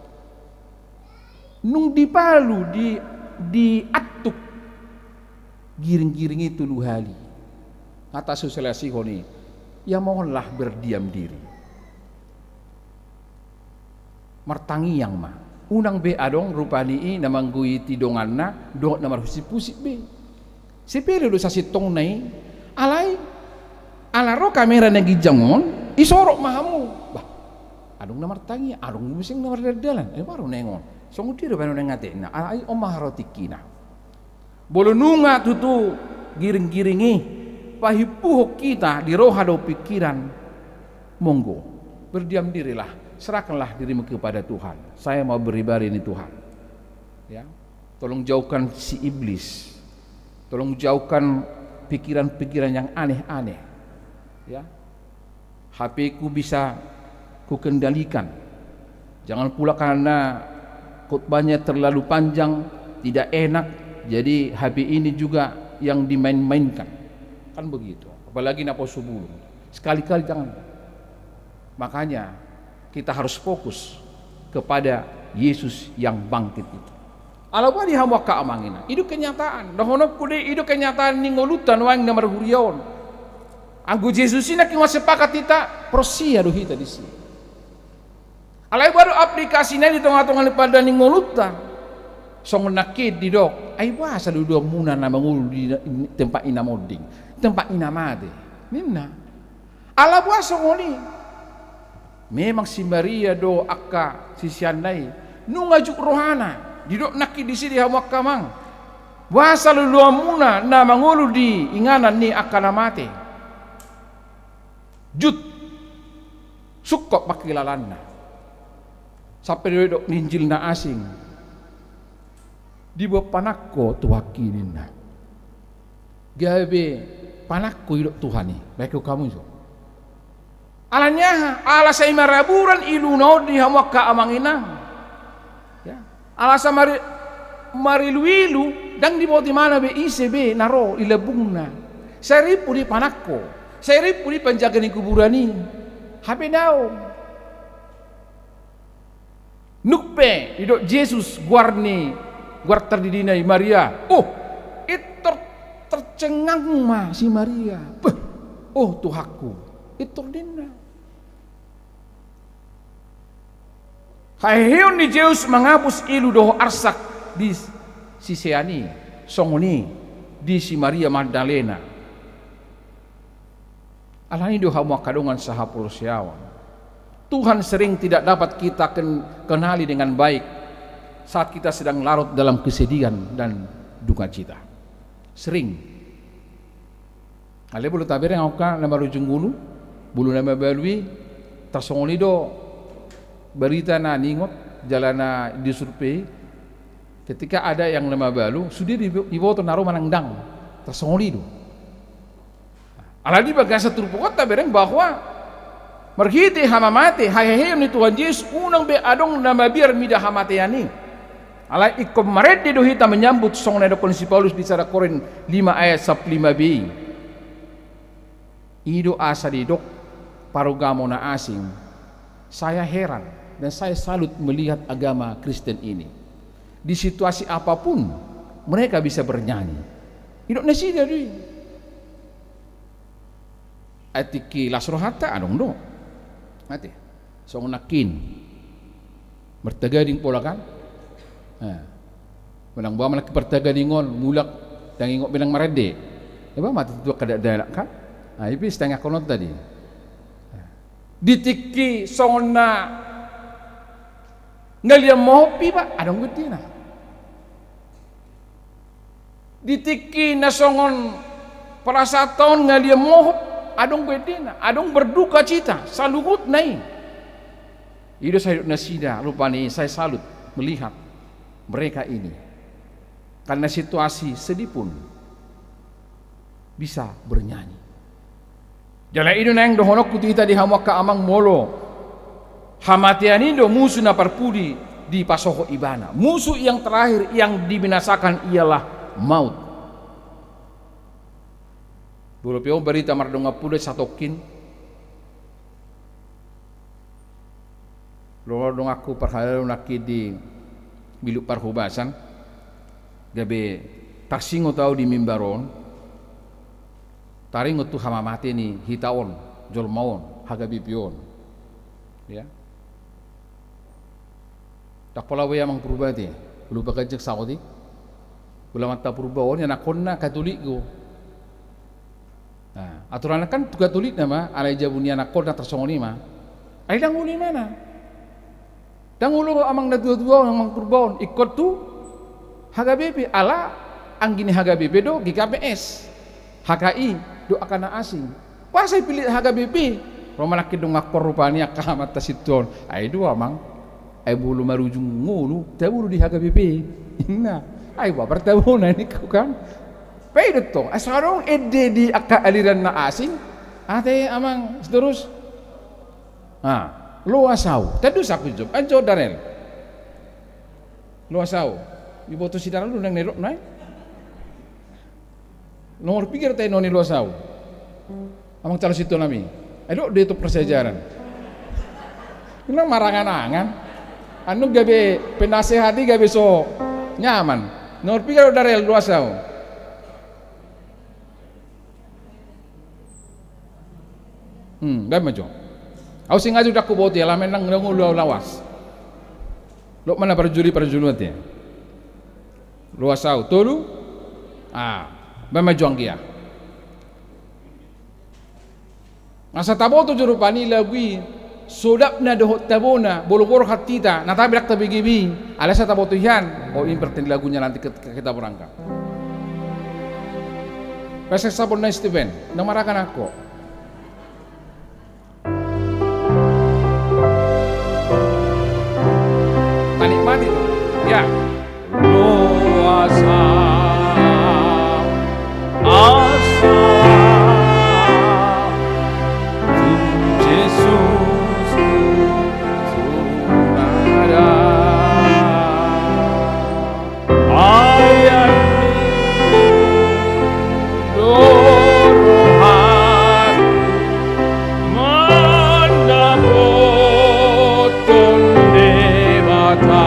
Nung dipalu, di, diantuk giring-giring i tolu hali. Nga tasosialisasihon i, ya mohonlah berdiam diri. Martangiang ma. Unang be adong rupani i na manggoiti donganna dohot na marhusip-husip be. Sepele do sasintongna i, alai ala ro kamera na ginjang on, isorot ma hamu. Bah, adong na martangiang, adong muse na mardalan-dalan. Eh, baru naeng on. Songon dia do baen on naeng atekna. Alai on ma haroa tingkina. Molo nunga tutu giring-giring i pahimpuhon hita di roha dohot pikiran, monggo, berdiam dirilah, serahkanlah dirimu kepada Tuhan. Saya mau beribadah ini, Tuhan. Ya. Tolong jauhkan si iblis. Tolong jauhkan pikiran-pikiran yang aneh-aneh. Ya. H P-ku bisa kukendalikan. Jangan pula karena khotbahnya terlalu panjang, tidak enak, jadi H P ini juga yang dimain-mainkan. Kan begitu. Apalagi naposo bulung. Sekali-kali jangan. Makanya, kita harus fokus kepada Yesus yang bangkit itu. Ala boha di hamu angka amang inang, i do kenyataan. Dohononku do i, i do kenyataan ni ngolunta nuaeng na marhuria on. Anggo Jesus i nangkin ma sepakat hita, porsea do hita disi. Alai boha do aplikasina i di tonga-tonga ni pardalanan ni ngolunta? Songon nangkin didok, ai boasa luluanmuna na mangolu di tempat i na monding, tempat i na mate, ninna. Ala boha songon i? Memang si Maria dohot angka siseanna i nunga jut rohana, didok nangkin disi di hamu angka amang. Boasa luluanmuna na mangolu di inganan ni angka na mate? Jut. Sungkot pangkilalaanna. Sampe do didok ni Injil na asing, diboan panangko Tuhanki, ninna. Gabe panangko didok Tuhan i, baen hamu jo. Ala ni aha? Ala sai maraburan iluna on di hamu angka amang inang. Ya. Ala sai mari-, marilu-ilu, ndang diboto ibana be ise be na ro di lambungna. Sai rimpu do i panangko, sai rimpu do i panjaga ni kuburan i. Hape daong. Nunga pe didok Jesus goar ni, goar tardidina i Maria. Oh, intor tercengang ma si Maria. Beh, oh Tuhanku, intor ninna. Haheheon ni Jesus mangapus ilu dohot arsak di sisean i, songon i di si Maria Magdalena. Ala ni do hamu angka dongan sahaporseaon, Tuhan sering tidak dapat kita ken-, kenali dengan baik saat kita sedang larut dalam kesedihan dan duka cita. Sering. Alai molo tabereng angka na marujung ulu, molo na mabalu i, tarsongon i do berita na niingot jala na disurvei, ketika ada yang na mabalu, sude di-, diboto na ro manang ndang, tarsongon i do. Alai di bagasan turpuk on tabereng bahwa marhite hamamate, haheheon ni Tuhan Jesus, unang be adong na mabiar mida hamatean i. Alai ingkon marende do hita menyambut songon na didokkon si Paulus di sada Korint lima ayat sampulu lima b. I do asa didok parugamo na asing, "Saya heran dan saya salut melihat agama Kristen ini. Di situasi apapun mereka bisa bernyanyi." Didok nasida do i. Ai tingki las rohanta adong do. Ate. Songon nangkin. Martagading pola kan? Nah. Manang boha ma nangkin partagading on, mulak, ndang ingot be nang marende. Eba mate tu angka dakdanak kan? Nah, i pe sitangiangkononta i. Di tingki songon na ngalian mohop iba, adong do endena. Di tingki na songon perasaanta on ngalian mohop, adong do endena, adong berduka cita, saluhutna i. I do sai didok nasida, rupani saya salut melihat mereka ini. Karena situasi sedih pun bisa bernyanyi. Jala i do naeng dohononku tu hita di hamu angka amang, molo hamatean i do musu na parpudi dipasohot ibana. Musuh yang terakhir yang dibinasakan ialah maut. Molo pe on barita mardongan poda satongkin. Molo donganku parhalado nangkin di Biluk Parhobasan, gabe tarsingot au di mimbar on, taringot tu hamamate ni hita on, jolma on, H K B P on. Ya. Ndang pola be amang Purba ate, ulu paganjang saotik. Ulamanta Purba on, ianakhonna Katolik do. Nah, aturanna kan tu Katolik nama, alai jabu ni anakhonna tarsongon i ma. Ai ndang olo imana. Ndang olo amang na tua-tua on, amang Purba on, ingkon tu H K B P, ala anggi ni H K B P do G K P S. H K I, dohot angka na asing. Boasa ipillit H K B P? Ro ma nangkin donganhon rupani angka amanta sintua on. Ai do amang. Ai molo marujung ngolu, tabo do di H K B P. Inna. Ai boha partabona ningku kan. Pe i do tong. Asa adong ende di angka aliran na asing. Ate amang, seterus. Ah, loas au. Tandus au jop. Anjo Darel. Loas au. Iboto si Darel do naeng na didok na i. Nomor piga do tainoni loas au? Amang calon sintua nami. Ai dok do i tu persejarah. Inna marangan-angan. Anu gabe penasehat i gabe so nyaman. Nomor piga do Darel loas au? Hmm, baen ma jo. Au sing aja udah kuboto i, ala memang ndang olo au loas. Dok ma na parjolo-parjolo ate. Loas au, tolu. Ah, baen ma jo anggia. Asa taboto jo rupani lagu i, sodapna dohot tabona, molo borhat hita, na tabe ndang tabege be i, alai asa taboto hian, oh, ini berarti lagunya nanti ketika kita berangkat. Pesek sabon na Stephen, na marakan angko. Tanikmati do. Ya. Loas au asa tu Jesus tu Tuhan. Ai i do rohangku mandapothon Debata,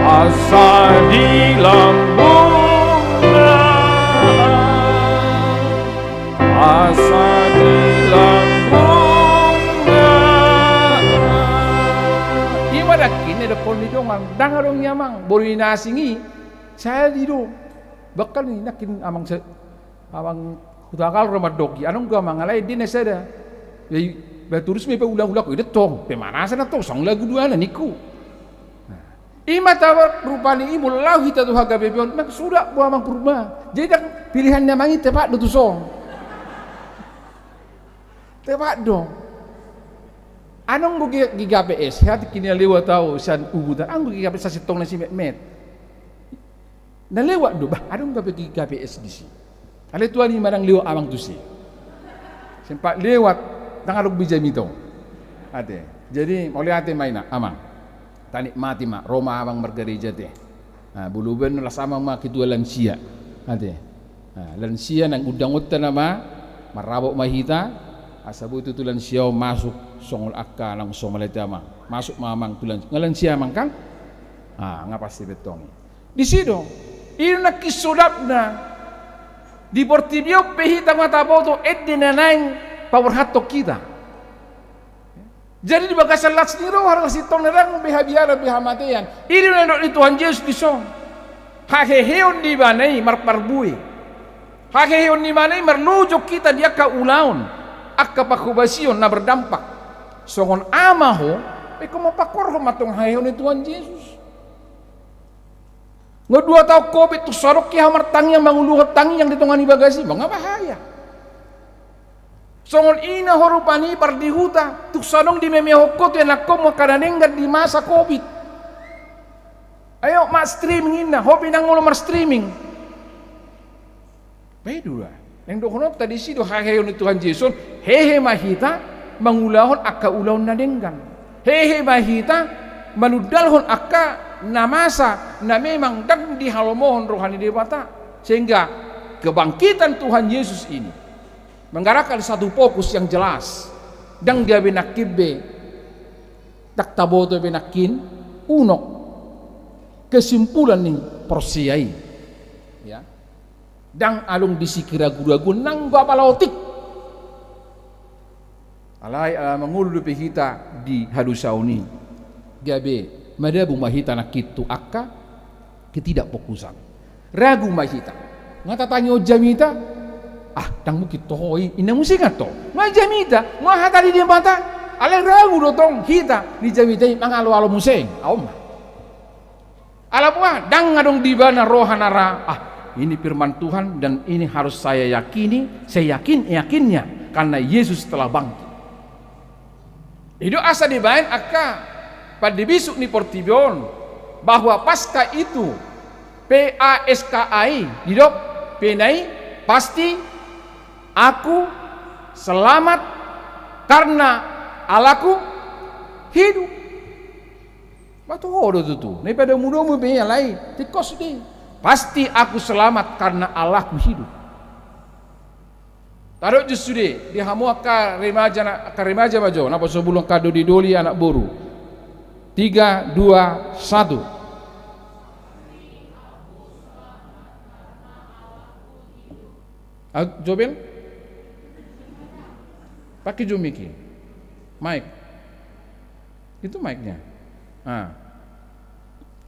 asa di lambungna. Asa di lambungna. I ma nangkin na didokkon ni dongan, ndang adong i amang, molo i na asing i, sadi do. Bahkan i nangkin amang se-, amang Hutagal ro mandok i, adong do amang, alai ende na sada. Ba i, ba torus ma i paulang-ulang, i do tong, pemanasan do tong, songon lagu duana ningku. Nah. I ma tabo rupani i molo laho hita tu H K B P on, nang suda boha amang Purba. Jadi ndang pilihan ni amang i tepat do tuson. Tepat do. Adong do G-, G K P S, hea tingki na lewat au sian Ubutan, adong do G K P S sasintongna si Metmet. Na lewat do, bah, adong gabe G K P S disi. Alai tuani ma ndang lewat amang tusi. Sempat lewat, ndang adong be jamita on. Ate. Jadi, mauliate ma inna, amang. Tanikmati ma, ro ma amang margareja te. Nah, bulu ben las amang ma ketua lansia. Ate. Nah, lansia nang undangonta nama, marrabot ma hita, asa boi tutu lansia on masuk songon angka nang so mauliate amang. Masuk ma amang tu lansia. Nga lansia amang kan? Ah, nga pasti bettong i. Disi do. I do nangkin sodapna. Di portibi on pe hita nga taboto ende na naeng paborhathon hita. Jadi di bagasan las ni roha do sintong na dang be habiaran be hamatean. I do na nidok ni Tuhan Jesus dison. Haheheon ni ibana i marparbue. Haheheon ni ibana i marlojong hita di angka ulaon, angka panghobasion na berdampak. Songon ama ho, ingkon mangkorhon ma tong haheheon ni Tuhan Jesus. Nga dua taon covid tung so adong hea ho martangiang manguluhon tangiang di tonga ni bagas i, nga bahaya. Songon ina ho rupani pardihuta, tung so adong dimemehon ho tu anakkonmu angka na denggan di masa covid. Ayo ma streaming inna, ho pe nang olo mar streaming. Bae do da. Naeng dohononta disi do haheheon ni Tuhan Jesus on, hehe ma hita mangulahon angka ulaon na denggan. Hehe ma hita manundalhon angka na masa na memang dang dihalomohon roha ni Debata. Sehingga kebangkitan Tuhan Yesus ini menggerakkan satu fokus yang jelas. Dang gabe nangkin be, dang taboto be nangkin unok kesimpulan ni porsea i. Ya. Dang adong disi keragu-raguan nang gua pala otik. Alai ala mangolu dope hita di hadosaon i, gabe madabu ma hita nangkin tu angka ketidakfokusan. Ragu ma hita. Nga tatangihon jamita. Ah, dang mungkin toho i, inna muse nga toho. Nga jamita, nga hata ni Debata. Alai ragu do tong hita di jamita i mangalo-alo muse. Aon ma. Ala boha, dang adong di ibana roha na ra, ah, ini firman Tuhan dan ini harus saya yakini, saya yakin, yakinnya, karena Yesus telah bangkit. I do asa dibaen angka pandibisuk ni portibi on, bahwa Paska itu, P A S K A I, didok, P na i, pasti aku selamat karena Allahku hidup. Matuho do tutu. Na i padomu-domu be alai tingkos do i. Pasti aku selamat karena Allahku hidup. Tadok jo sude di hamu angka remaja, angka remaja ma jo, na pasobulung angka doli-doli anak boru. Tiga, dua, satu. Ah, Jobel? Pakai jo mic i. Mic. Itu mic-nya. Ah.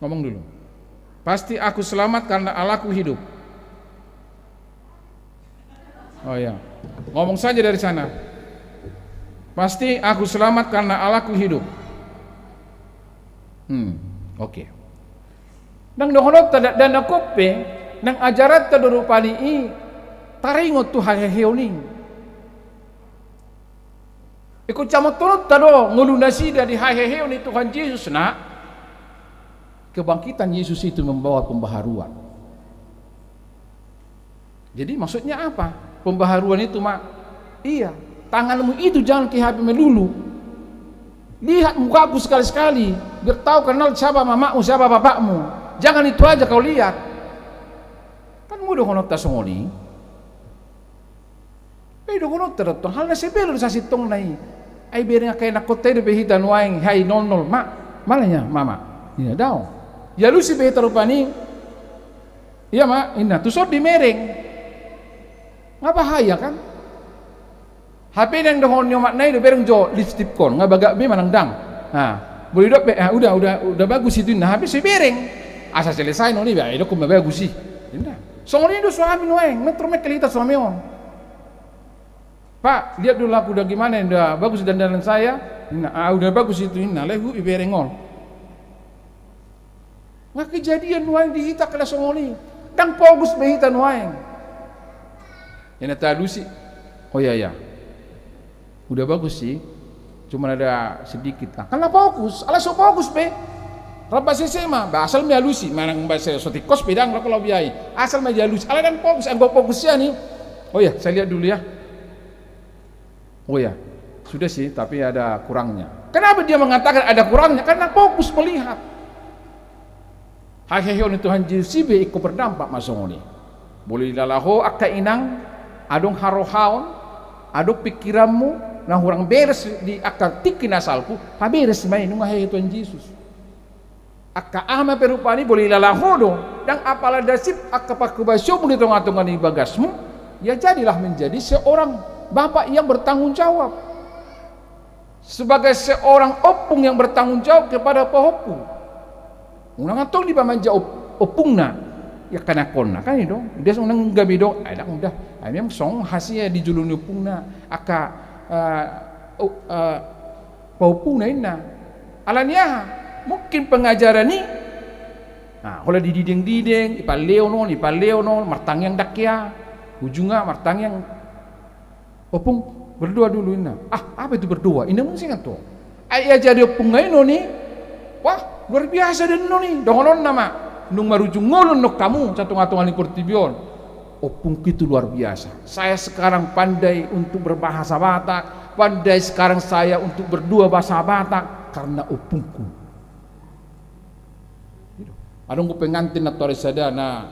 Ngomong dulu. Pasti aku selamat karena Allahku hidup. Oh ya. Ngomong saja dari sana. Pasti aku selamat karena Allahku hidup. Hmm, oke. Nang dohononta dakdanak on pe, nang ajaranta do rupani i taringot tu haheheon i. Ingkon camothononta do ngolu nasida di haheheon ni Tuhan Jesus, na kebangkitan Yesus itu membawa pembaharuan. Jadi maksudnya apa? Pembaharuan itu ma, iya, tanganmu itu jangan ke H P melulu. Lihat mukaku sekali-sekali, biar tahu kenal siapa mamamu, siapa bapakmu. Jangan itu aja kau lihat. Kan molo dohononta songon i. Pe dohononta do tong hal na sepele do sasintongna i. Ai bereng angka ianakhonta i dope hita nuaeng, hai nol nol, ma, ma lae, mama. Iya, daong. Ialusi be hita rupani. Iya ma, inna, tuson dibereng. Nga bahaya kan? H P naeng dohonon ni omakna i do bereng jo lipstick-on, nga bagak be manang dang. Nah, molo didok be, ah, udah, udah, udah bagus itu, inna, H P so dibereng. Asa selesai nol i, ba, idokkon ma bagus i. Inna. Songon i do suami nuaeng, metro mekel hita suami on. Pak, lihat dulu aku udah gimana, udah bagus dandanan saya? Inna, ah, udah bagus itu, inna, lae huhut dibereng on. Nga kejadian nuaeng di hita angka na songon i. Dang fokus be hita nuaeng. Inna, talusi. Oh iya, iya. Udah bagus sih. Cuma ada sedikit. Nah, kan na fokus. Ala so fokus be. Rap basese ma. Ba asal ma dialusi. Manang ba se-, so tingkos be dang, laho, laho biai. Asal ma dialusi. Ala dang fokus. Anggo fokus sian i. Oh iya, saya lihat dulu ya. Oh ya, sudah sih, tapi ada kurangnya. Kenapa dia mengatakan ada kurangnya? Karena fokus melihat. Haheheon ni Tuhan Jesus i pe ingkon berdampak ma songon i. Boi dilala ho angka inang, adong harohaon, adong pikiranmu na hurang beres di angka tingki na salpu, paberes ma i nunga hehe Tuhan Jesus. Angka aha ma pe rupani, boi dilala ho do, ndang apala dasip angka panghobasionmu di tongatonga ni bagasmu, ya jadilah menjadi seorang bapak yang bertanggung jawab. Sebagai seorang ompung yang bertanggung jawab kepada pahompu. Unang antong diba manja op-, ompungna, ya, angka anakkonna, kan i do. Dia unang gabe do, ai ndang, udah. Ai memang songon hasea di jolo ni ompungna, angka, eh, o-, eh, pahompuna inna. Alani aha? Mungkin pengajaran i, nah, holan didideng-dideng, ipalehon on, ipalehon on, martangiang ndang hea, ujungna martangiang, "Ompung, berdoa dulu," inna. "Ah, apa itu berdoa?" Inna muse kan tu. Ai diajari ompungna i annon i. Wah, luar biasa do annon i. Dohononna ma, nunga marujung ngolu annon hamu sian tongatonga ni portibi on. Ompungku itu luar biasa. Saya sekarang pandai untuk berbahasa Batak, pandai sekarang saya untuk berdoa bahasa Batak karena ompungku. Adong do pengantin na tor sada na,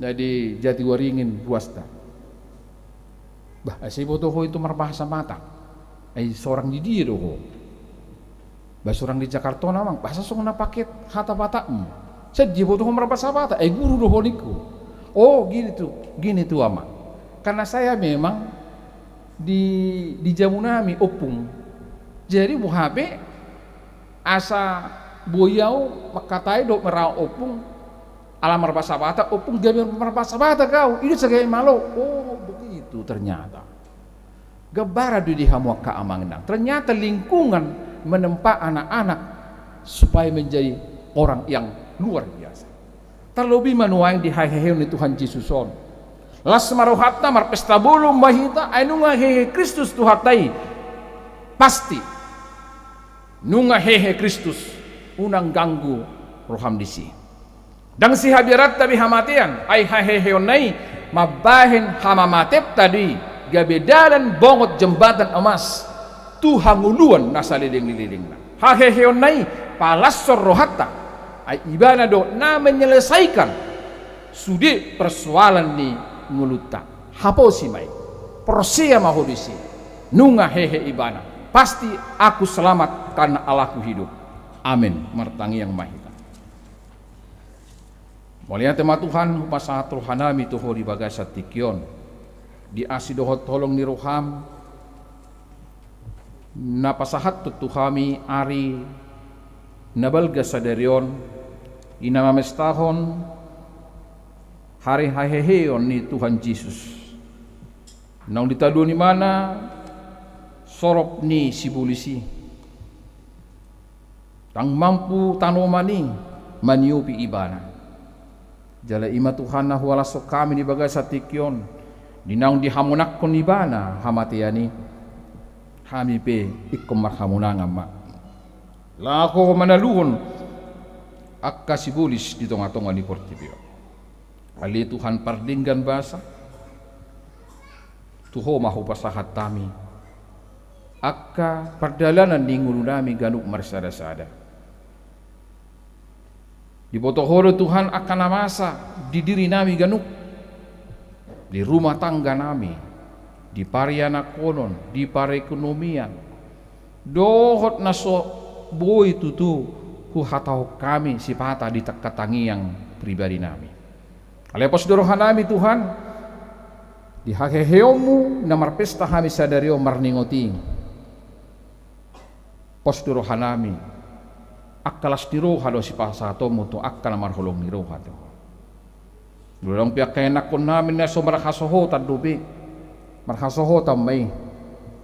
na di Jatiwaringin ruasta. Bah, asa iboto ho itu marbahasa Batak? Ai sorang di dia do ho? Bah, sorang di Jakarta on, Amang. Bah, asa songon na paket hata Batakmu? Sai diboto ho marbahasa Batak? Ai guru do ho, ningku. Oh, gini tu, gini tu, Amang. Karena saya memang di, di jamunami, Ompung. Jadi boha pe, asa boi au mangkatai dohot marau Ompung, ala marbahasa Batak, Ompung gabe marbahasa Batak au, i do sagai malo. Oh, begitu ternyata. Gambaran do i di hamu angka amang inang. Ternyata lingkungan menempa anak-anak supaya menjadi orang yang luar biasa. Tarlobi ma nuaeng di haheheon ni Tuhan Jesus on. Las ma rohanta, marpesta bolon ma hita, ai nunga hehe Kristus Tuhanta i. Pasti. Nunga hehe Kristus, unang ganggu roham disi. Ndang sihabiaranta be hamatean, ai haheheonna i mambahen hamamateanta do i gabe dalan bongot, jembatan emas, tu hangoluan na saleleng ni lelengna. Haheheonna i palashon rohanta, ai ibana do na menyelesaikan sude persoalan ni ngolunta. Haposi ma i, porsea ma ho disi. Nunga hehe ibana. Pasti aku selamat karena Allahku hidup. Amin. Martangiang ma hita. Mauliate ma Tuhan, hupasahat rohanami tu Ho di bagasan tingki on. Di asi dohot holong ni roham, na pasahathon tu hami ari na balga sadari on, i na mamestahon ari haheheon ni Tuhan Jesus. Naung ditaluhon ibana sorop ni sibolis i. Ndang mampu tanoman i maniopi ibana. Jala i ma Tuhan na huhalashon hami di bagasan tingki on, di naung dihamonanghon ibana hamatean i, hami pe ingkon marhamonangan ma laho manaluhon angka sibolis di tongatonga ni portibi on. Ale Tuhan pardenggan basa, tu Ho ma hupasahat hami angka pardalanan ni ngolunami ganup marsadasada. Diboto Ho do Tuhan angka na masa di dirinami ganup, di rumah tangganami, di parianakhonon, di parekonomian, dohot na so boi tutu huhatahon hami sipata di angka tangiang pribadinami. Alai pos do rohanami Tuhan, di haheheonmu na marpesta hami sadari on marningot i. Pos do rohanami, angka las ni roha do sipasahatonmu tu angka na marholong ni roha tu Ho. Molo adong pe angka ianakhonnami na so marhasohotan dope, marhasohotan ma i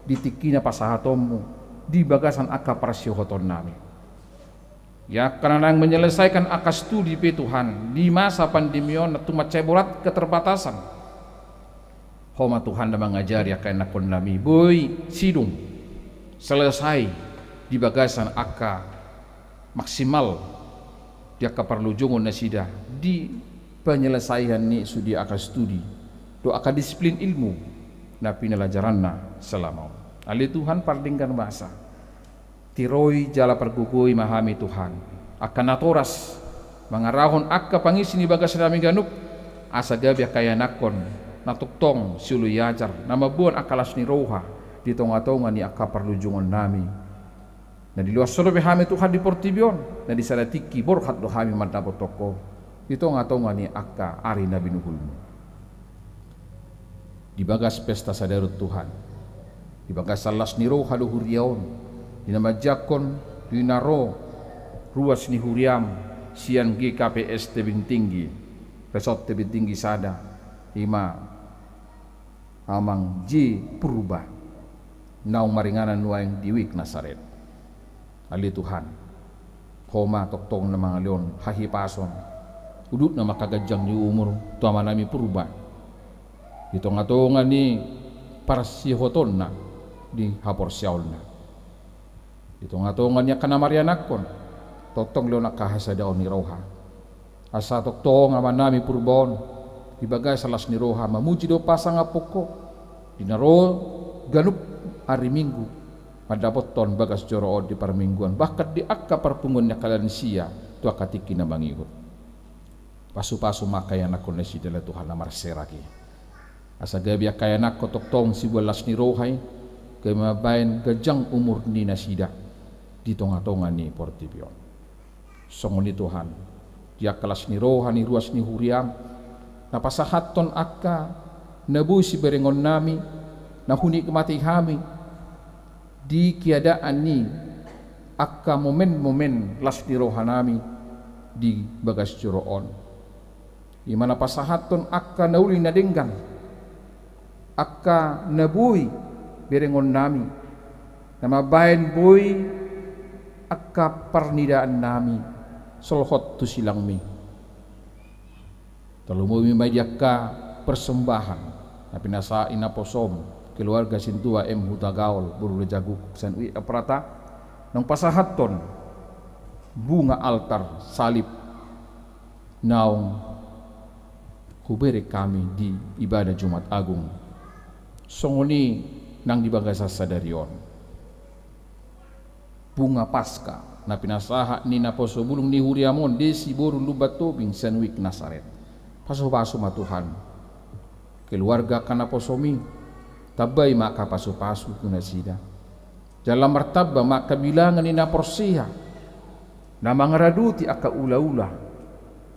di tingki na pasahatonmu di bagasan angka parsihohotonnami. Ia angka na naeng menyelesaikan angka studi pe Tuhan, di masa pandemi on na tung mansai borat keterbatasan. Ho ma Tuhan na mangajari angka ianakhonnami boi sidung selesai di bagasan angka maksimal di angka parlojongon nasida di penyelesaian ni sude angka studi dohot angka disiplin ilmu na pinalajaranna selama on. Ale Tuhan pardenggan basa, tiroi jala pargogoi ma hami Tuhan, angka natoras mangarahon angka pangisi ni bagasnami ganup, asa gabe angka ianakhon na tongtong sioloiajar, na mamboan angka las ni roha di tongatonga ni angka parlujungonnami. Na diloas Ho dope hami Tuhan di portibi on, na di sada tingki borhat do hami mandapothon Ho di tongatonga ni angka ari na binuhulMu. Di bagas pesta sadari on Tuhan, di bagasan las ni roha do huria on, di na manjangkon, di na ro ruas ni huriaM sian G K P S Tebing Tinggi, Resort Tebing Tinggi sada, i ma Amang J Purba, naung maringanan nuaeng di U I K Nasaret. Ale Tuhan, Ho ma tongtong na mangalehon hahipason, udutna ma angka ganjang ni umur tu amanami Purba, di tongatonga ni parsihohotonna di haporseaonna. Di tongatonga ni angka na marianakhon, tongtong lehon angka hasadaon ni roha. Asa tongtong amanami Purba on, di bagasan las ni roha mamuji dohot pasangaphon Ho, di na ro ganup ari Minggu mandapothon bagas joro on di parmingguan, bahkan di angka parpunguan ni angka lansia tu angka tingki na mangihut. Pasupasu ma angka ianakhon nasida ale Tuhan na marserak i, asa gabe angka ianakhon tongtong siboan las ni roha i, gabe mambahen ganjang umur ni nasida di tongatonga ni portibi on. Songon i Tuhan, di angka las ni roha ni ruas ni huriaM, na pasahathon angka na boi siberengonnami, na hunikmati hami di keadaan ni angka momen-momen las ni rohanami di bagas joro on. I ma na pasahathon angka na uli na denggan, angka na boi berengonnami, na mambahen boi angka parnidaannami solhot tu silangMi. Tarlumobi ma i di angka persembahan na pinasahat ni naposoM, keluarga Sintua M Hutagaol boru Raja Guguk sian U I K Prata, naung pasahathon bunga altar salib naung hubereng hami di ibadah Jumat Agung. Songon i nang di bagasan sadari on, bunga Paska na pinasahat ni naposo bulung ni huriaM on, Desi boru Lumban Tobing sian U I K Nasaret. Pasupasu ma Tuhan keluarga angka naposoMi, tambai ma angka pasupasu tu nasida. Jala martamba ma angka bilangan ni na porsea, na mangaradoti angka ulaula,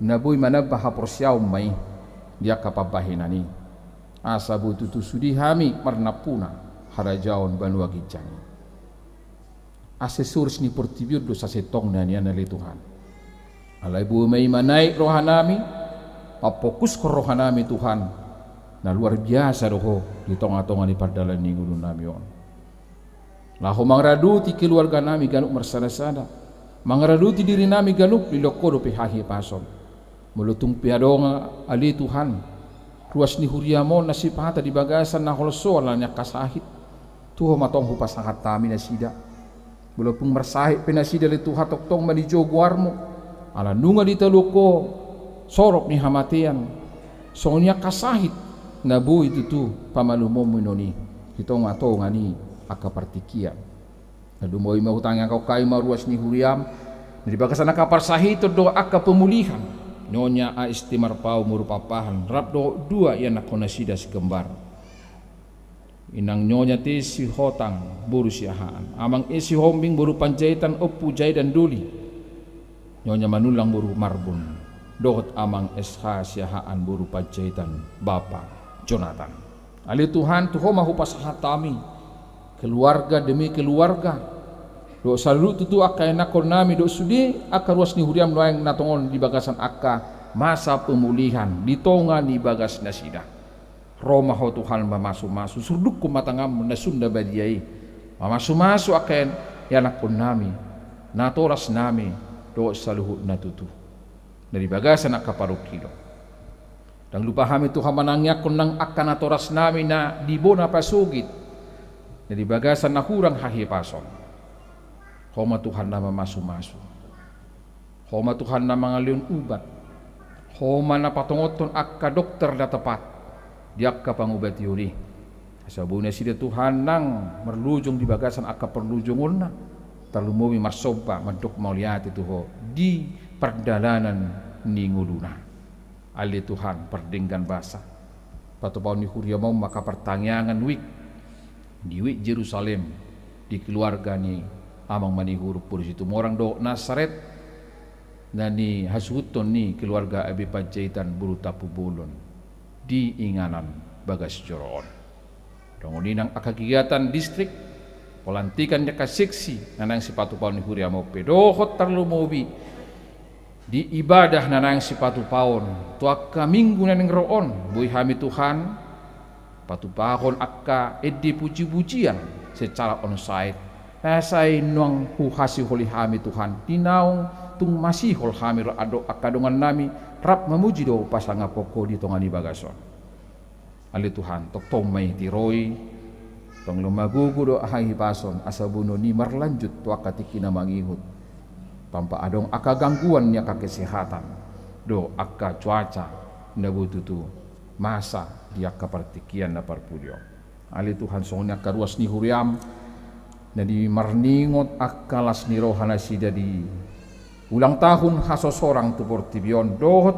na boi manamba haporseaon ma i di angka pambahenan i, asa boi tutu sude hami marnampuna harajaon banua ginjang i. Asesoris ni portibi on do sasintongna nian ale Tuhan. Alai boi ma i manaek rohanami, mamfokushon rohanami Tuhan, na luar biasa do Ho di tongatonga ni pardalanan ni ngolunami on. Laho mangaradoti keluarganami ganup marsadasada, mangaradoti dirinami ganup, dilehon Ho dope hahipason. Molo tung pe adong ale Tuhan ruas ni huriaM on na sipata di bagasan na holsoan ala ni angka sahit, tu Ho ma tong hupasahat hami nasida. Molo tung marsahit pe nasida ale Tuhan, tongtong ma dijou goarMu, ala nunga ditaluhon Ho sorop ni hamatean. Songon i angka sahit na boi tutu pamalumonMu non i di tongatonga ni angka partingkian. Na lumobi ma hutangihon hami ma ruas ni huriaM, na di bagasan angka parsahiton dohot angka pemulihan Nyonya A S T Marpaung boru Pakpahan rap dohot dua ianakhonnasida sekembar. Inang Nyonya T Sihotang boru Siahaan, Amang E Sihombing boru Panjaitan, Ompu Jaidan Doli, Nyonya Manullang boru Marbun, dohot Amang S H Siahaan boru Panjaitan, Bapa Jonatan. Ale Tuhan, tu Ho ma hupasahat hami, keluarga demi keluarga, dohot saluhut tutu angka ianakhonnami, dohot sude angka ruas ni huriaM nuaeng na tongon di bagasan angka masa pemulihan di tonga ni bagasnasida. Ro ma Ho Tuhan mamasumasu, surdukhon ma tanganMu na sun na badia i, mamasumasu angka ianakhonnami, natorasnami, dohot saluhutna tutu na di bagasan angka parungkilon. Ndang lupa hami Tuhan manangiangkon nang angka natorasnami na di bona pasogit, na di bagasan na hurang hahipason. Ho ma Tuhan na mamasumasu. Ho ma Tuhan na mangalehon ubat. Ho ma na patongothon angka dokter na tepat di angka pangubation i. Asa boi nasida Tuhan nang marlujung di bagasan angka parlujungonna, tarlumobi marsomba mandok mauliate tu Ho di pardalanan ni ngoluna. Ale Tuhan, pardenggan basa, patupaon ni huriaM on ma angka partangiangan wijk di wijk Jerusalem, di keluarga ni amang Manihuruk, boru Situmorang dohot Nasaret, na nihasuhuthon ni keluarga A B Panjaitan boru Tampubolon di inganan bagas joro on. Dongan i nang angka kegiatan distrik, pelantikan ni angka seksi na naeng sipatupaon ni huriaM on pe, dohot tarlumobi di ibadah na naeng sipatupaon tu angka minggu na naeng ro on, boi hami Tuhan patupahon angka ende pujipujian secara onsite, na sai nuaeng huhasiholi hami Tuhan, di naung tung masihol hami ro, andorang angka dongannami rap mamuji dohot pasangaphon Ho di tonga ni bagas on. Ale Tuhan, tongtong ma i tiroi, tong lomo gogo dohot hahipason, asa boanon i marlanjut tu angka tingki na mangihut, tanpa adong angka gangguan ni angka kesehatan dohot angka cuaca na boi tutu masa di angka partingkian na parpudi on. Ale Tuhan, songon i angka ruas ni huriaM na di marningot angka las ni roha nasida di ulang tahun hasosorang tu portibi on, dohot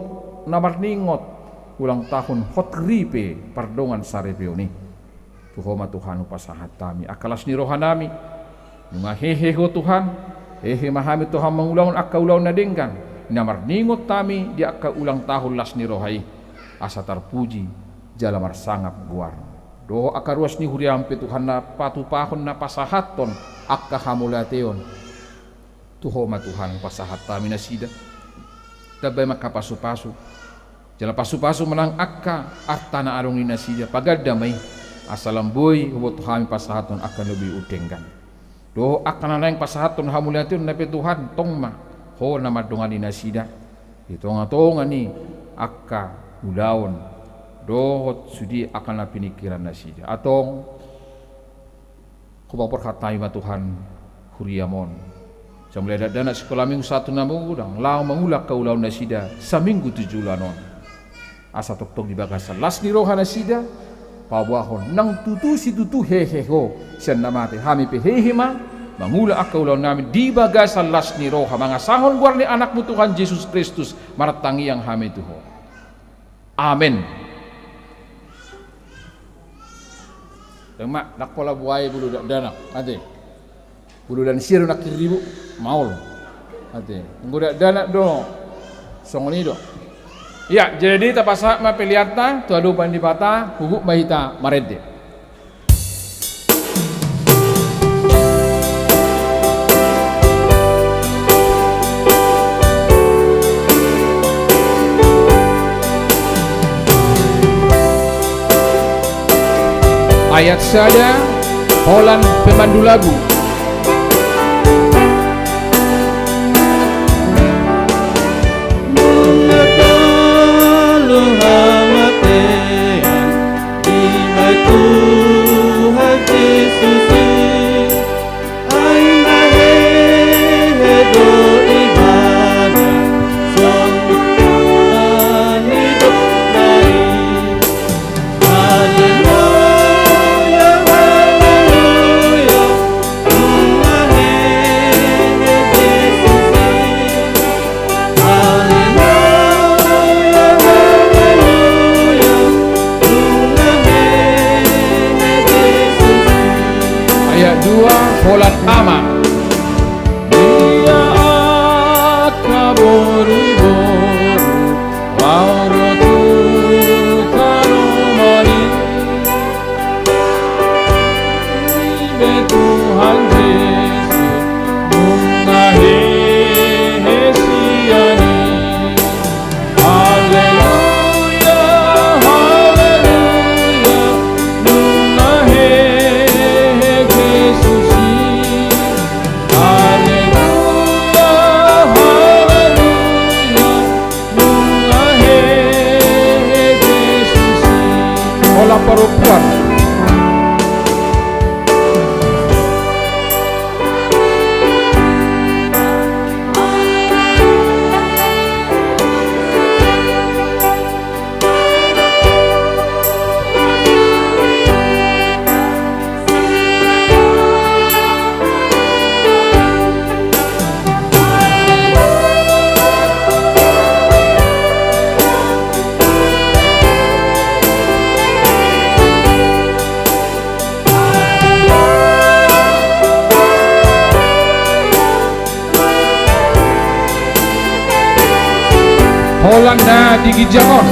na marningot ulang tahun hot ripe pardongan saripeon i. Tu Ho ma Tuhan hupasahat hami angka las ni rohanami. Nunga hehe Ho Tuhan, hehe ma hami Tuhan mangulahon angka ulaon na denggan na marningot hami di angka ulang tahun las ni roha i, asa tarpuji jala marsangap goarMu. Dohot angka ruas ni huriaM pe Tuhan na patupahon, na pasahathon angka hamauliateon, tu Ho ma Tuhan pasahat hami nasida. Tambai ma angka pasupasu, jala pasupasu ma nang angka arta na adong di nasida, paganda ma i, asa lam boi huboto hami pasahathon angka na boi umdenggan. Dohot angka na naeng pasahathon hamauliateonna pe Tuhan, tong ma Ho na mandongani nasida di tongatonga ni angka ulaon dohot sude angka na piningkiran nasida. Antong, hupaborhat hami ma Tuhan huriaM on. Sai mulai dakdanak sikola minggu sahat tu na godang, laho mangula angka ulaon nasida saminggu tu joloan on. Asa tongtong di bagasan las ni roha nasida, paboahon nang tutu situtu hehe Ho sian na mate. Hami pe hehe ma mangula angka ulaonnami di bagasan las ni roha, mangasahon goar ni AnakMu Tuhan Jesus Kristus, martangiang hami tu Ho. Amen. Dang ma, ndang pola buai bulu dakdanak, ate. Bulu dan sia do nangkin ribut, maol. Ate, anggo dakdanak do, songon i do. Ia, jadi tapasahat ma peleanta tu adopan ni Debata, huhut ma hita marende. Ayat sada, holan pemandu lagu. Nunga tolu hamatean, ima Tuhan Jesus i. Ai na hehe do ibana, songon na nidokna i. Haleluya, haleluya, nunga hehe Jesus i. Haleluya, haleluya, nunga hehe Jesus i. Ayat dua, holan ama. Ia angka boruboru laho ro tu tano mali. Ibe Tuhan Jesus, nunga hehe sian i. Haleluya, haleluya, nunga hehe Jesus i. Haleluya, haleluya, nunga hehe Jesus i. Holan parompuan. Na di ginjang on.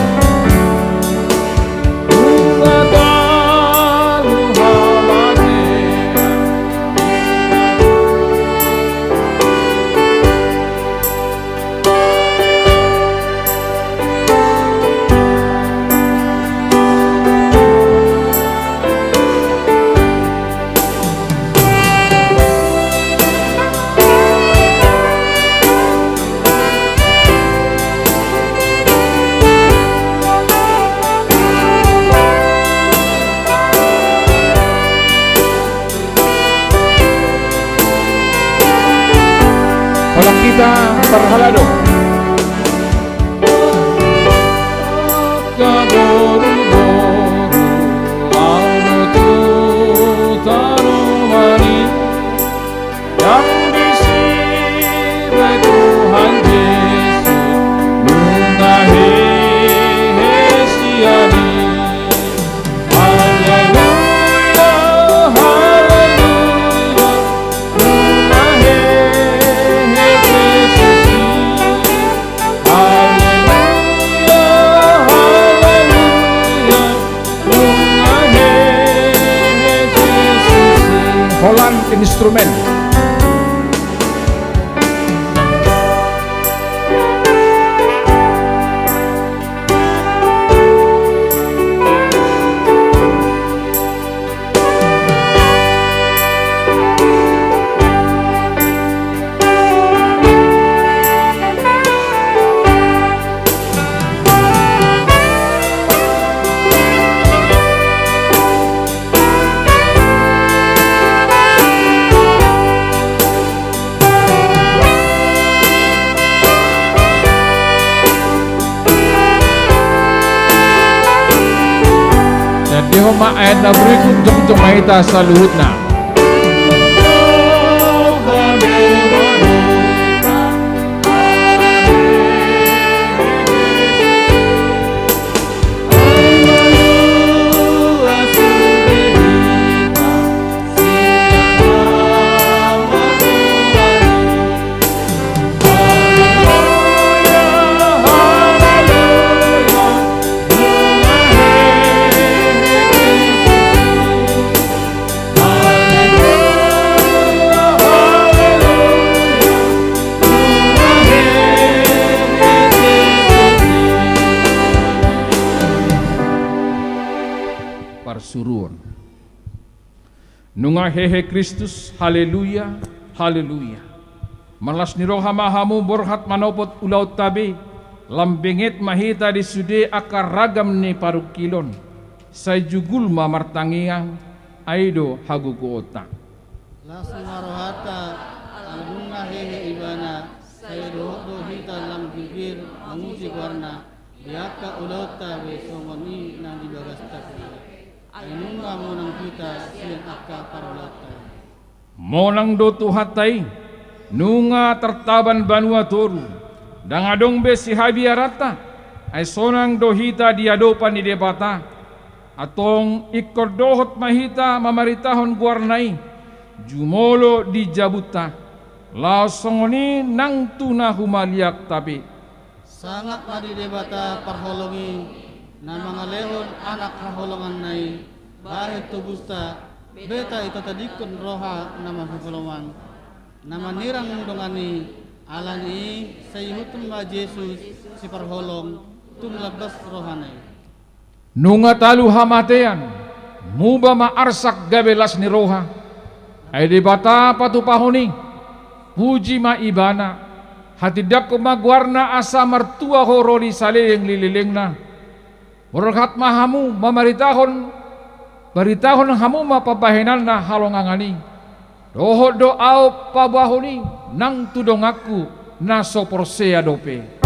Holan hita parhalado. Ndang disi be Tuhan Jesus, nunga hehe sian i. Haleluya, haleluya, nunga hehe Jesus i. Haleluya, haleluya, nunga hehe Jesus i. Holan instrumen. Jadi, homa ayat na berikut, jongjong ma hita saluhutna. Parsuruon. Nunga hehe Kristus, haleluya, haleluya. Marlas ni roha ma hamu borhat manopot ulaonta be, lam benget ma hita di sude angka ragam ni parungkilon. Sai jugul ma martangiang, ai do hagogoonta. Las ma rohanta, ala nunga hehe Ibana, sai dohot do hita lam gegger mamuji goarna, di angka ulaonta be songon i na di bagasta pe. Ai nunga monang hita sian angka parulaonta i. Monang do Tuhanta i, nunga tartaban banua toru, ndang adong be sihabiaranta, ai sonang do hita di adopan ni Debata. Antong ingkon dohot ma hita mamaritahon goarna i, jumolo di jabunta, laos songon i nang tu na humaliangta be. Sangap ma di Debata parholong i, na mangalehon anak haholonganna i, bahen tobusta, beta i tatadingkon roha na marhaholongan, na manirang dongan i, ala ni i sai ihuthon ma Jesus siparholong, tung lambas rohana i. Nunga talu hamatean, muba ma arsak gabe las ni roha. Ai Debata patupahon i, puji ma Ibana, hatindangkon ma goarna asa martua ho ro di saleleng ni lelengna. Borhat ma hamu mamaritahon, baritahon hamu ma pambahenanna halongangan i. Dohot do ahu paboahon i nang tu donganku na so porsea dope.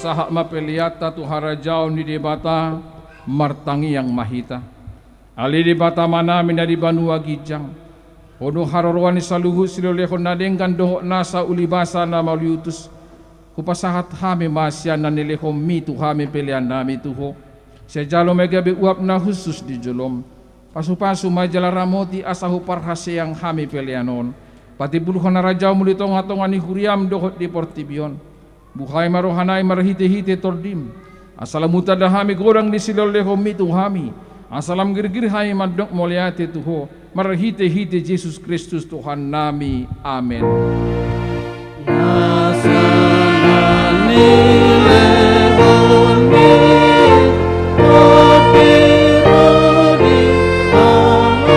Sahat ma peleanta tu harajaon ni Debata. Martangiang ma hita. Ale Debata Amanami na di banua ginjang, Ho do haroroan ni saluhut silehonlehon na denggan dohot nasa ulibasa na mauliutus. Hupasahat hami ma sian na nilehonMi tu hami peleannami tu Ho. Sai jalo ma i gabe uap na hushus di joloM. Pasupasu ma i jala ramoti asa huparhaseang hami pelean on patimbulhon harajaonMu di tongatonga ni huriaM dohot di portibi on. Buhai ma rohanami marhitehite TondiM, asa lam hutanda hami godang ni silehonlehonMi tu hami, asa lam girgir hami mandok mauliate tu Ho, marhitehite Jesus Kristus Tuhannami. Amen. Asa na nilehonMi, tapi rodi amatangku.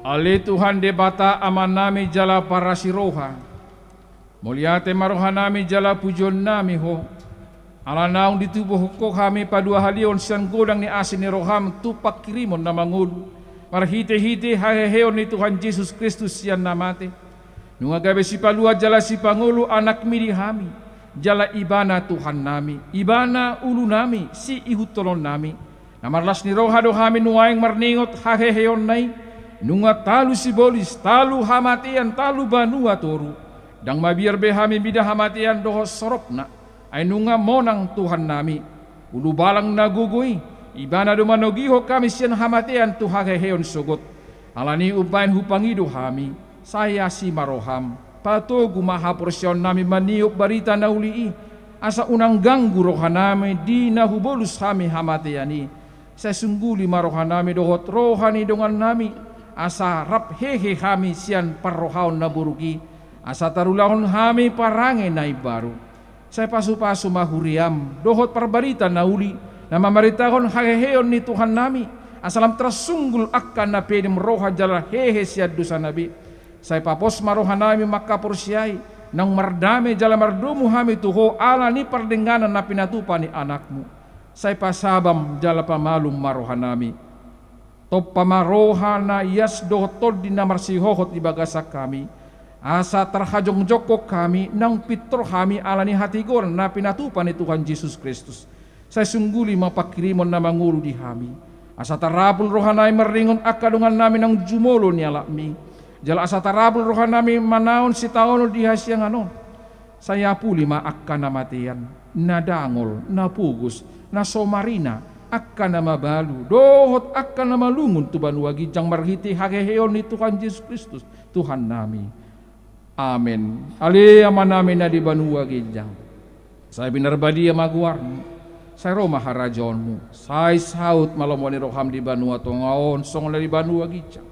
Ale Tuhan Debata Amanami jala parasi roha, mauliate ma rohanami jala pujionnami Ho, ala naung ditubuhon Ho hami paduahalihon sian godang ni asi ni rohaM tu panghirimon na mangolu, marhitehite haheheon ni Tuhan Jesus Kristus sian na mate. Nunga gabe sipalua jala sipangolu AnakMi di hami, jala Ibana Tuhannami, Ibana ulunami, siihuthononnami. Na marlas ni roha do hami nuaeng marningot haheheonna i, nunga talu sibolis, talu hamatean, talu banua toru. Ndang mabiar be hami mida hamatean dohot soropna, ai nunga monang Tuhannami, ulubalang na gogo i, Ibana do manogihon hami sian hamatean tu haheheon sogot. Alani i umbahen hupangido hami, sai asi ma rohaM, patogu ma haporseaonnami maniop barita na uli i, asa unang ganggu rohanami di na hubolus hami hamatean i. Sai sungguli ma rohanami dohot roha ni dongannami, asa rap hehe hami sian parrohaon na buruk i, asa tarulahon hami parange na imbaru. Sai pasupasu ma huriaM dohot parbarita na uli, na mamaritahon haheheon ni Tuhannami, asa lam tarsunggul angka na pedem roha jala hehe sian dosana be. Sai papos ma rohanami mangkaporseai, naung mardame jala mardomu hami tu Ho ala ni pardenganan na pinatupa ni AnakMu. Sai pasabam jala pamalum ma rohanami. Tompa ma roha na ias dohot tondi na marsihohot di bagasan hami, asa tarhajongjongkon hami, naung pintor hami ala ni hatigoran na pinatupa ni Tuhan Jesus Kristus. Sai sungguli ma panghirimon na mangolu di hami, asa tarapul rohanami marningot angka dongannami naung jumolo nialapmi, jala asa tarapul rohanami manaon sitaonon di hasiangan on. Sai apuli ma angka na matean, na dangol, na pogos, na so marina, angka na mabalu, dohot angka na malungun tu banua ginjang marhite haheheon ni Tuhan Jesus Kristus, Tuhannami. Amen. Ale Amanami na di banua ginjang, sai pinarbadia ma goarMu, sai ro ma harajaonMu, sai saut ma lomo ni rohaM di banua tonga on songon na di banua ginjang.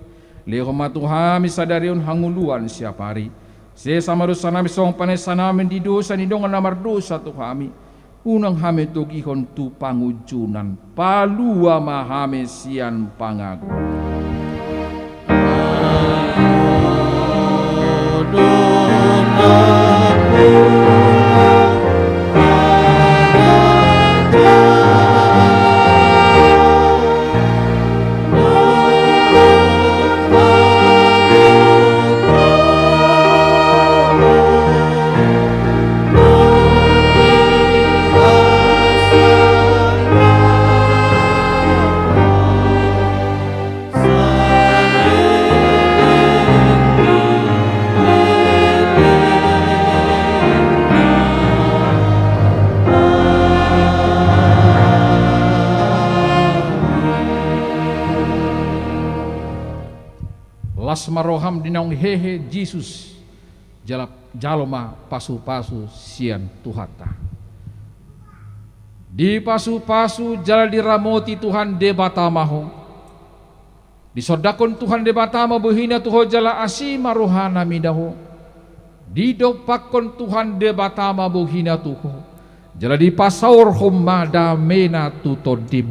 Lehon ma tu hami sadari on hangoluan siapari. Sesa ma dosanami songon panesanami di dosa ni dongan na mardosa tu hami. Unang hami togihon tu pangunjunan. Palua ma hami sian pangago. Las ma roham di naung hehe Jesus, jala jalo ma pasupasu sian Tuhanta. Dipasupasu jala diramoti Tuhan Debata ma ho. Disondangkon Tuhan Debata ma bohina tu ho jala asi ma rohana mida ho. Didompakkon Tuhan Debata ma bohina tu ho. Jala dipasaorhon ma damena tu tondim.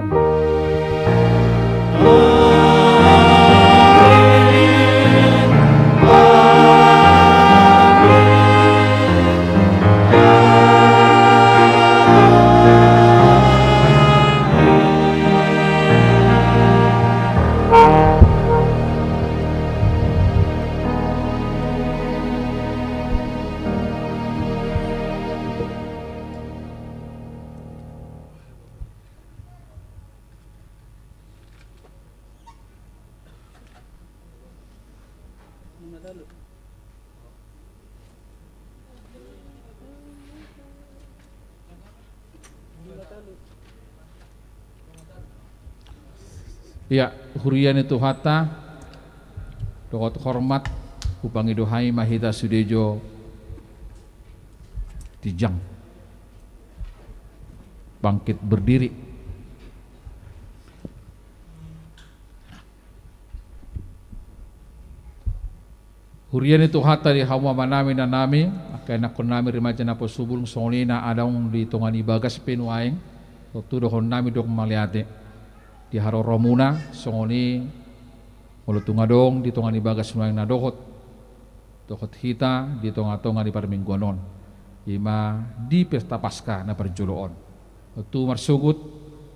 Ia, huria ni Tuhanta, dohot hormat, hupangido hami ma hita sude jo tinjang. Bangkit berdiri. Huria ni Tuhanta, di hamu amanami, inanami, angka ianakkonnami, remaja naposobulung, songon i na adong di tonga ni bagas pe nuaeng, tontu dohonon nami do mauliate di haroromuna, songon i molo tung adong di tonga ni bagas nuaeng na dohot, dohot hita di tonga-tonga ni parmingguan on, i ma di pesta Paska na parjolo on. Tontu marsogot,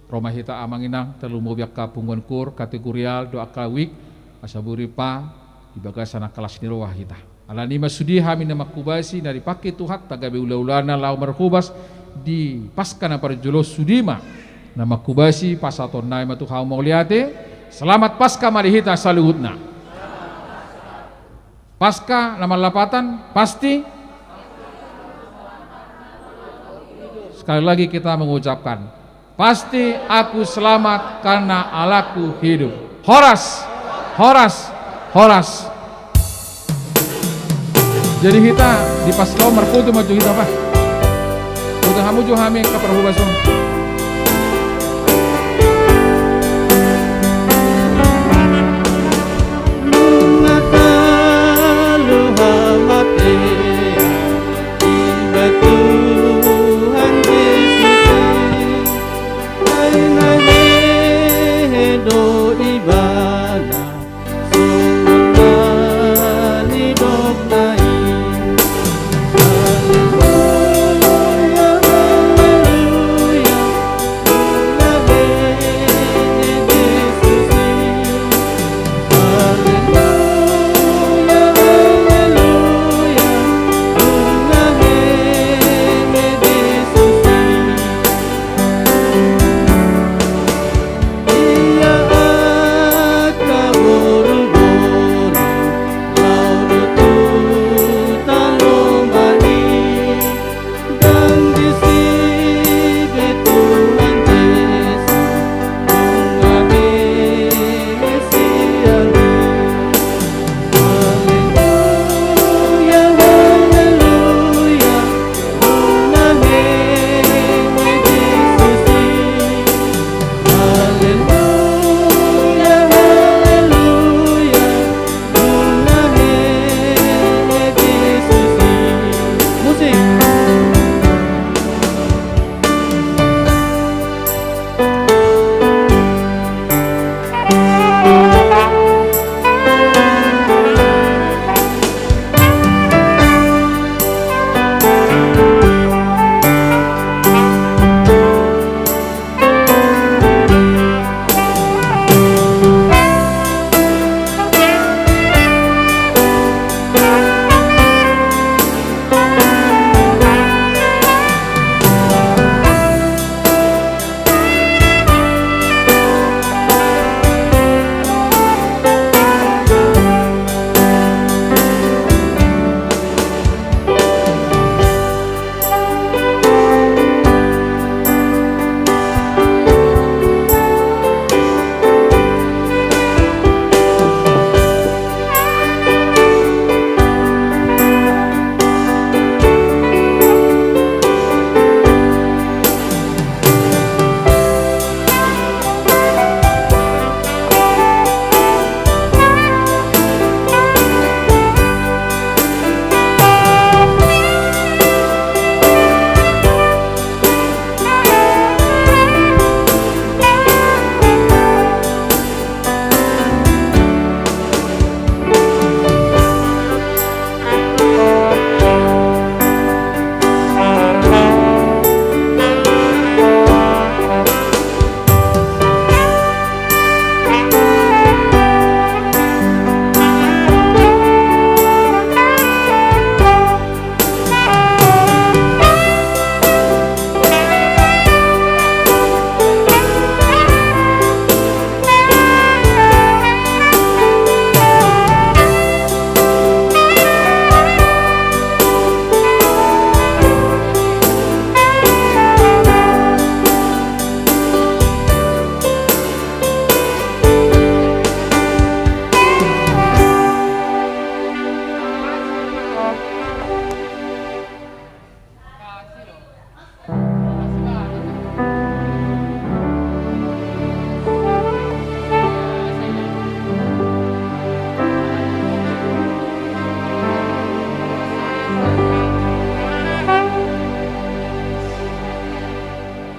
ro ma hita amang inang, tarlumobi angka punguan koor, kategorial, dohot angka wijk, asa boi rimpa di bagasan angka las ni roha hita. Alani i ma sude hami na manghobasi na dipangke Tuhanta gabe ula-ulana laho marhobas di Paska na parjolo, sude ma na manghobasi, pasahatonnami ma tu hamu mauliate. Selamat Paska ma di hita saluhutna. Paska na marlapatan, pasti. Sekali lagi kita mengucapkan, pasti aku selamat karena Allahku hidup. Horas, horas, horas. Jadi hita di Paska on marfoto ma jo hita, bah. Foto hamu jo hami angka parhobas on.